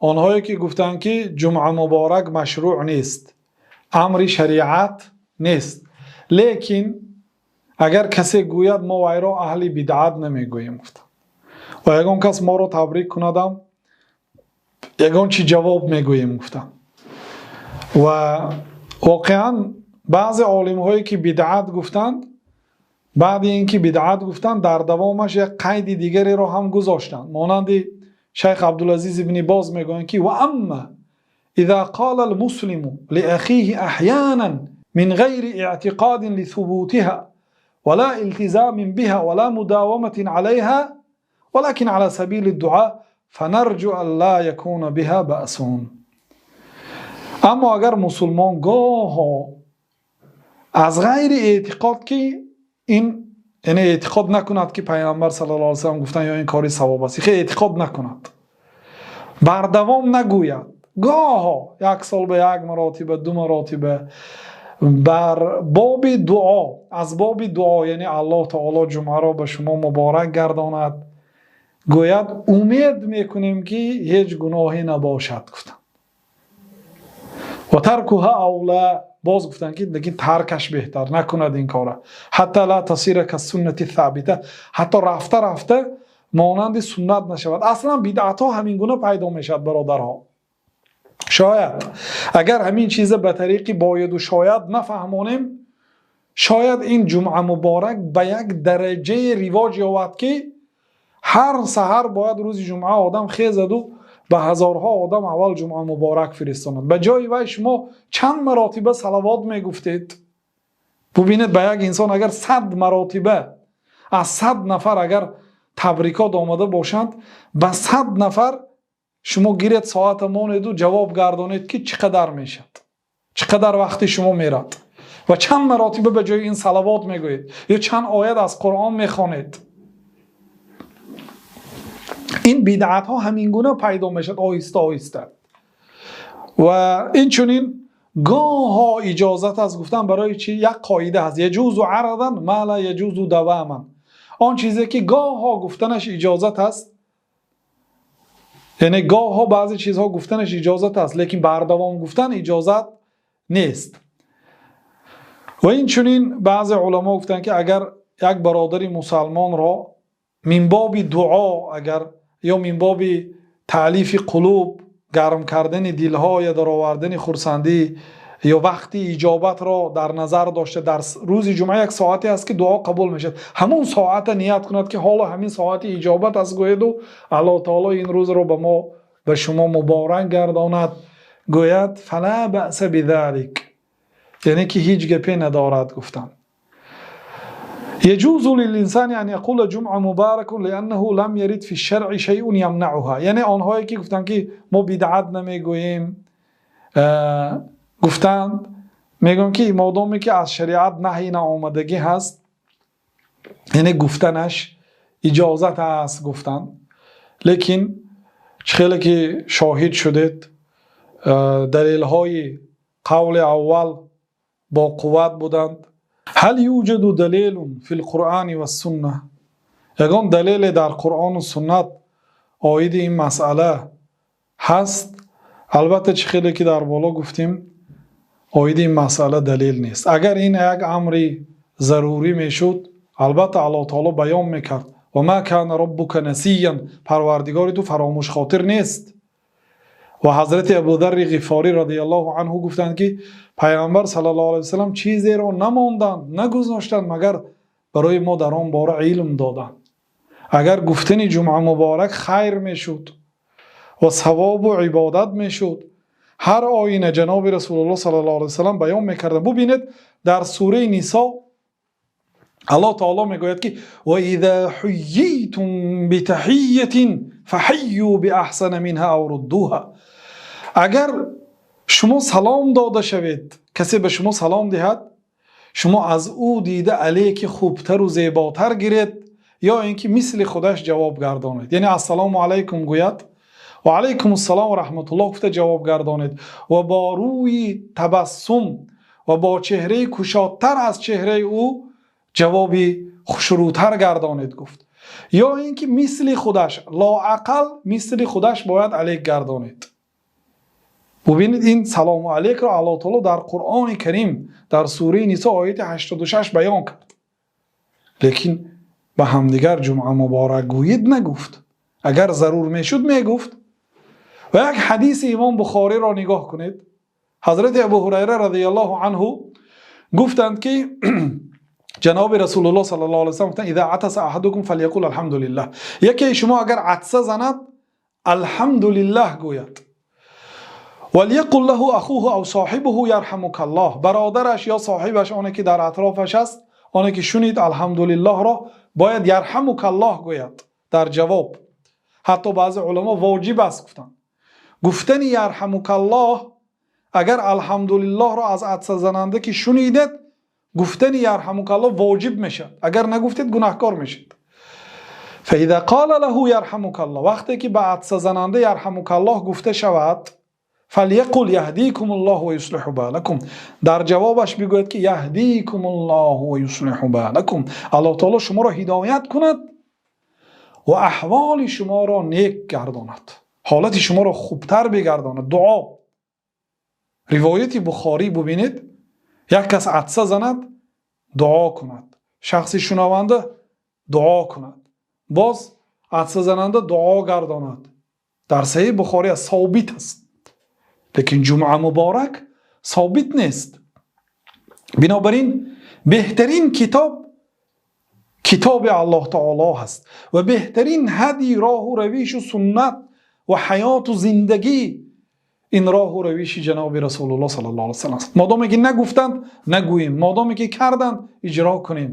онҳое ки гуфтанд, ки ҷумъа муборак машрӯъ нест, амри шариат нест, лекин агар касе гӯяд, мо вайро аҳли бидъат намегӯем, гуфтанд. Ва ягон кас моро табрик кунадам, ягон чи ҷавоб мегӯем, гуфтанд. Ва воқеан баъзе олимҳое ки бидъат гуфтанд, баъди ин ки бидъат гуфтанд, дар давомаш як қайди дигареро ҳам гузоштанд. Монанди шайх Абдулазиз ибни Боз мегӯянд, ки وأما إذا قال المسلم لأخيه أحيانا من غير اعتقاد لثبوتها ولا التزام بها ولا مداومة عليها ولكن على سبيل الدعاء فنرجو أن لا يكون بها بأس. Аммо агар мусулмон гоҳо аз ғайри эътиқод, ки ин, яъне эътиқод накунад, ки Пайғамбар صلى الله عليه وسلم гуфтан ё ин кори савоб аст, хе эътиқод накунад, бардавом нагӯяд, гоҳо як сол ба як маротиба, ду маротиба бар боби дуо, аз боби дуо, яъне Аллоҳ таоло ҷумъаро ба шумо муборак гардонад гӯяд, умед мекунем, ки ҳеҷ гуноҳе набошад, гуфтанд. وتركها أولى. Боз гуфтанд, ки лекин таркаш беҳтар, накунад ин кора. حتى لا تصير كالسنة الثابتة, ҳатто рафта рафта монанди суннат нашавад. Аслан бидъатҳо ҳамин гуна пайдо мешавад, бародарҳо. Шояд агар ҳамин чиза ба тариқи бояду шояд нафаҳмонем, шояд ин ҷумъа муборак ба як дараҷаи ривоҷ ёбад, ки ҳар саҳар бояд рӯзи ҷумъа одам хезаду ба ҳазорҳо одам аввал ҷумъа муборак фиристонад. Ба ҷои вай шумо чанд маротиба салавот мегуфтед? Бубинед, ба як инсон агар 100 маротиба, аз 100 нафар агар табрикот омада бошанд, ба 100 нафар шумо гиред, соата монеду ҷавоб гардонед, ки чӣ қадар мешавад, чӣ қадар вақти шумо мерад ва чанд маротиба ба ҷои ин салавот мегӯед ё чанд оят аз Қуръон мехонед. Ин бидъатҳо ҳамин гуна пайдо мешавад, оҳиста оҳиста. Ва инчунин гоҳо иҷозат аст гуфтан. Барои чи? Як қоида ҳаст: يجوز عرضا ما لا يجوز دواما. Он чизе ки гоҳо гуфтанаш иҷозат аст, яъне гоҳо баъзе чизҳо гуфтанаш иҷозат аст, лекин бардавом гуфтан иҷозат нест. Ва инчунин баъзе уламо гуфтанд, ки агар як бародари мусалмонро من باب дуо агар ё من باب تألیف قلوب, гарм кардани дилҳо ё даровардани хурсандӣ ё вақти иҷобатро дар назар дошта, дар рӯзи ҷумъа як соате аст, ки дуо қабул мешавад, ҳамон соата ният кунад, ки ҳоло ҳамин соати иҷобат аст, гӯяду Аллоҳ таоло ин рӯзро ба мо, ба шумо муборак гардонад гӯяд, فلا بأس بذلك, яъне ки ҳеҷ гапе надорад, гуфтанд. يجوز للإنسان أن يقول جمعة مبارك لأنه لم يرد في الشرع شيء يمنعها. Яъне онҳое ки гуфтанд, ки мо бидъат намегӯем, гуфтанд, Мегӯям, ки модоме ки аз шариат наҳй наомадагӣ ҳаст, яъне гуфтанаш иҷозат аст гуфтан. Лекин чӣ хеле ки шоҳид шудед, далелҳои қавли аввал бо қувват буданд. هل يوجد دليل في القرآن والسنة? Ягон далеле дар Қуръону суннат оиди ин масъала ҳаст? Албатта, чӣ хеле ки дар боло гуфтем, оиди ин масъала далел нест. Агар ин як амри зарурӣ мешуд, албатта, Аллоҳ таоло баён мекард: وما كان ربك نسيا. Парвардигори ту фаромӯшхотир нест. Ва ҳазрати Абударри Ғифорӣ رضي الله عنه гуфтанд, ки Пайғамбар صلى الله عليه وسلم чизеро намонданд, нагузоштанд, магар барои мо дар он бора илм доданд. Агар гуфтани ҷумъа муборак хайр мешуд ва савобу ибодат мешуд, ҳар оина ҷаноби Расулуллоҳ صلى الله عليه وسلم баён мекарданд. Бубинед, дар сураи Нисо Аллоҳ таоло мегӯяд, ки وإذا حييتم بتحية فحيوا بأحسن منها أو ردوها. Агар шумо салом дода шавед, касе ба шумо салом диҳад, шумо аз ӯ дида алейки хубтару зеботар гиред ё ин ки мисли худаш ҷавоб гардонед. Яъне ассалому алайкум гӯяд, ва алайкум ассалом ва раҳматуллоҳ гуфта ҷавоб гардонед ва бо рӯи табассум ва бо чеҳраи кушодтар аз чеҳраи ӯ ҷавоби хушрӯтар гардонед, гуфт. Ё ин ки мисли худаш, лоақал мисли худаш бояд алейк гардонед. Бубинед, ин салому алейкро Аллоҳ таоло дар Қуръони Карим, дар сураи Нисо, ояти 86 баён кард, лекин ба ҳамдигар ҷумъа муборак гӯед нагуфт. Агар зарур мешуд, мегуфт. Ва як ҳадиси имом Бухориро нигоҳ кунед. Ҳазрати Абу Ҳурайра رضي الله عنه гуфтанд, ки ҷаноби Расулуллоҳ صلى الله عليه وسلم гуфтанд: إذا عطس أحدكم فليقل الحمد لله. Якеи шумо агар атса занад, алҳамдулиллаҳ гӯяд. وليقل له أخوه أو صاحبه يرحمك الله. Бародараш ё соҳибаш, оне ки дар атрофаш аст, оне ки шунид алҳамдулиллаҳро, бояд يرحمك الله гӯяд дар ҷавоб. Ҳатто баъзе уламо воҷиб аст гуфтанд гуфтани يرحمك الله. Агар алҳамдулиллаҳро аз атсазананда ки шунидед, гуфтани يرحمك الله воҷиб мешавад. Агар нагуфтед, гунаҳкор мешед. فإذا قال له يرحمك الله, вақте ки ба атсазананда يرحمك الله гуфта шавад, فليقل يهديكم الله ويصلح بالكم. Дар ҷавобаш бигӯяд, ки يهديكم الله ويصلح بالكم. Аллоҳ таоло шуморо ҳидоят кунад ва аҳволи шуморо нек гардонад, ҳолати шуморо хубтар бигардонад. Дуо. Ривояти Бухорӣ, бубинед: як кас атса занад, дуо кунад, шахси шунаванда дуо кунад, боз атсазананда дуо гардонад. Дар Саҳиҳи Бухорӣ аст, собит аст. Лекин ҷумъа муборак собит нест. Бинобар ин беҳтарин китоб китоби Аллоҳ таоло ҳаст ва беҳтарин ҳадӣ, роҳу равишу суннат ва ҳаёту зиндагӣ ин роҳу равиши ҷаноби Расулуллоҳ صلى الله عليه وسلم аст. Модоме ки нагуфтанд, нагӯем, модоме ки карданд, иҷро кунем.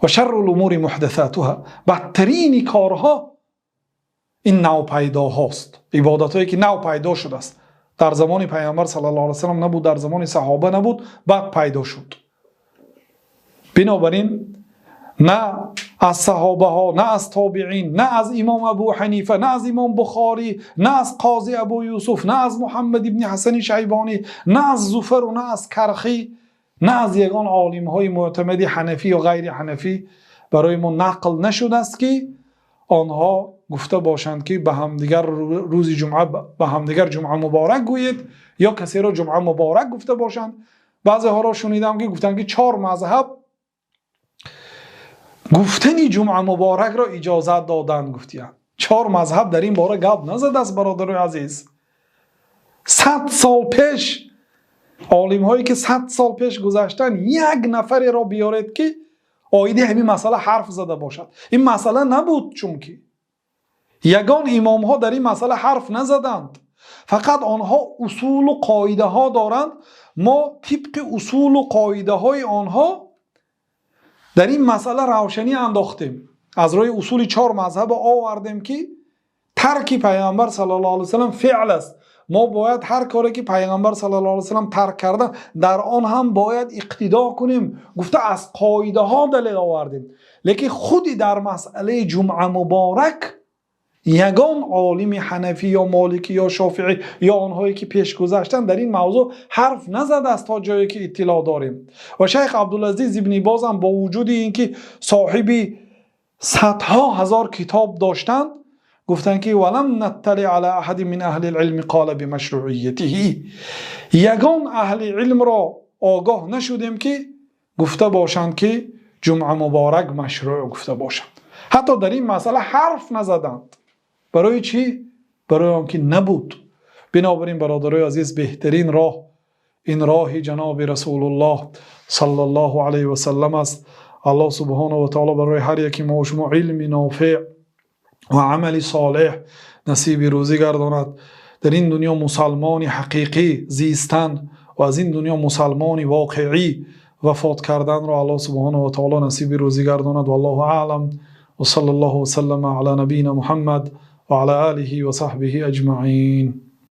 وشر الأمور محدثاتها. Бадтарини корҳо ин навпайдоҳост, ибодатҳое ки нав пайдо шудааст. Дар замони Пайғамбар صلى الله عليه وسلم набуд, дар замони саҳоба набуд, баъд пайдо шуд. Бинобар ин на аз саҳобаҳо, на аз тобиин, на аз имом Абу Ҳанифа, на аз имом Бухорӣ, на аз қози Абу Юсуф, на аз Муҳаммад ибни Ҳасани Шайбонӣ, на аз Зуфару, на аз Кархӣ, на аз ягон олимҳои мӯътамади ҳанафӣ ё ғайри ҳанафӣ барои мо нақл нашудааст, ки онҳо гуфта бошанд, ки ба ҳамдигар рӯзи ҷумъа ба ҳамдигар ҷумъа муборак гӯед ё касеро ҷумъа муборак гуфта бошанд. Баъзеҳоро шунидам, ки гуфтанд, ки чор мазҳаб гуфтани ҷумъа муборакро иҷозат доданд, гуфтиянд. Чор мазҳаб дар ин бора гап назадааст, бародарои азиз. 100 сол пеш, олимҳое ки 100 сол пеш гузаштанд, як нафареро биёред, ки оиди ҳамин масъала ҳарф зада бошад. Ин масъала набуд, чунки ягон имомҳо дар ин масъала ҳарф назаданд. Фақат онҳо усулу қоидаҳо доранд. Мо тибқи усулу қоидаҳои онҳо дар ин масъала равшанӣ андохтем, аз рӯи усули чор мазҳаба овардем, ки тарки Пайғамбар صلى الله عليه وسلم феъл аст. Мо бояд ҳар коре ки Пайғамбар саллаллоҳу алайҳи васаллам тарк карда, дар он ҳам бояд иқтидо кунем, гуфта аз қоидаҳо далел овардем. Лекин худи дар масъалаи ҷумъа муборак ягон олими ҳанафӣ ё моликӣ ё шофеӣ ё онҳое ки пеш гузаштанд, дар ин мавзӯъ ҳарф назадааст, то ҷое ки иттилоъ дорем. Ва шайх Абдулазиз ибни Боз ҳам бо вуҷуди ин ки соҳиби садҳо ҳазор китоб доштанд, гуфтанд ки ولم نطلع على أحد من أهل العلم قال بمشروعيته, ягон аҳли илмро огоҳ нашудем, ки гуфта бошанд, ки ҷумъа муборак машрӯъ гуфта бошанд. Ҳатто дар ин масъала ҳарф назаданд. Барои чӣ? Барои он ки набуд. Бинобар ин, бародарои азиз, беҳтарин роҳ ин роҳи ҷаноби Расулуллоҳ саллаллоҳу алайҳи васаллам аст. Аллоҳ субҳонаҳу ва таоло барои ҳар яки мо шумо илми нофеъ ва амали солеҳ насиби рӯзӣ гардонад. Дар ин дунё мусалмони ҳақиқӣ зистан ва аз ин дунё мусалмони воқеӣ вафот карданро Аллоҳ субҳонаҳу ва таоло насиби рӯзӣ гардонад. Валлоҳу аълам, ва саллаллоҳу васаллама ала набийина Муҳаммад ва ала олиҳи ва саҳбиҳи аҷмаин.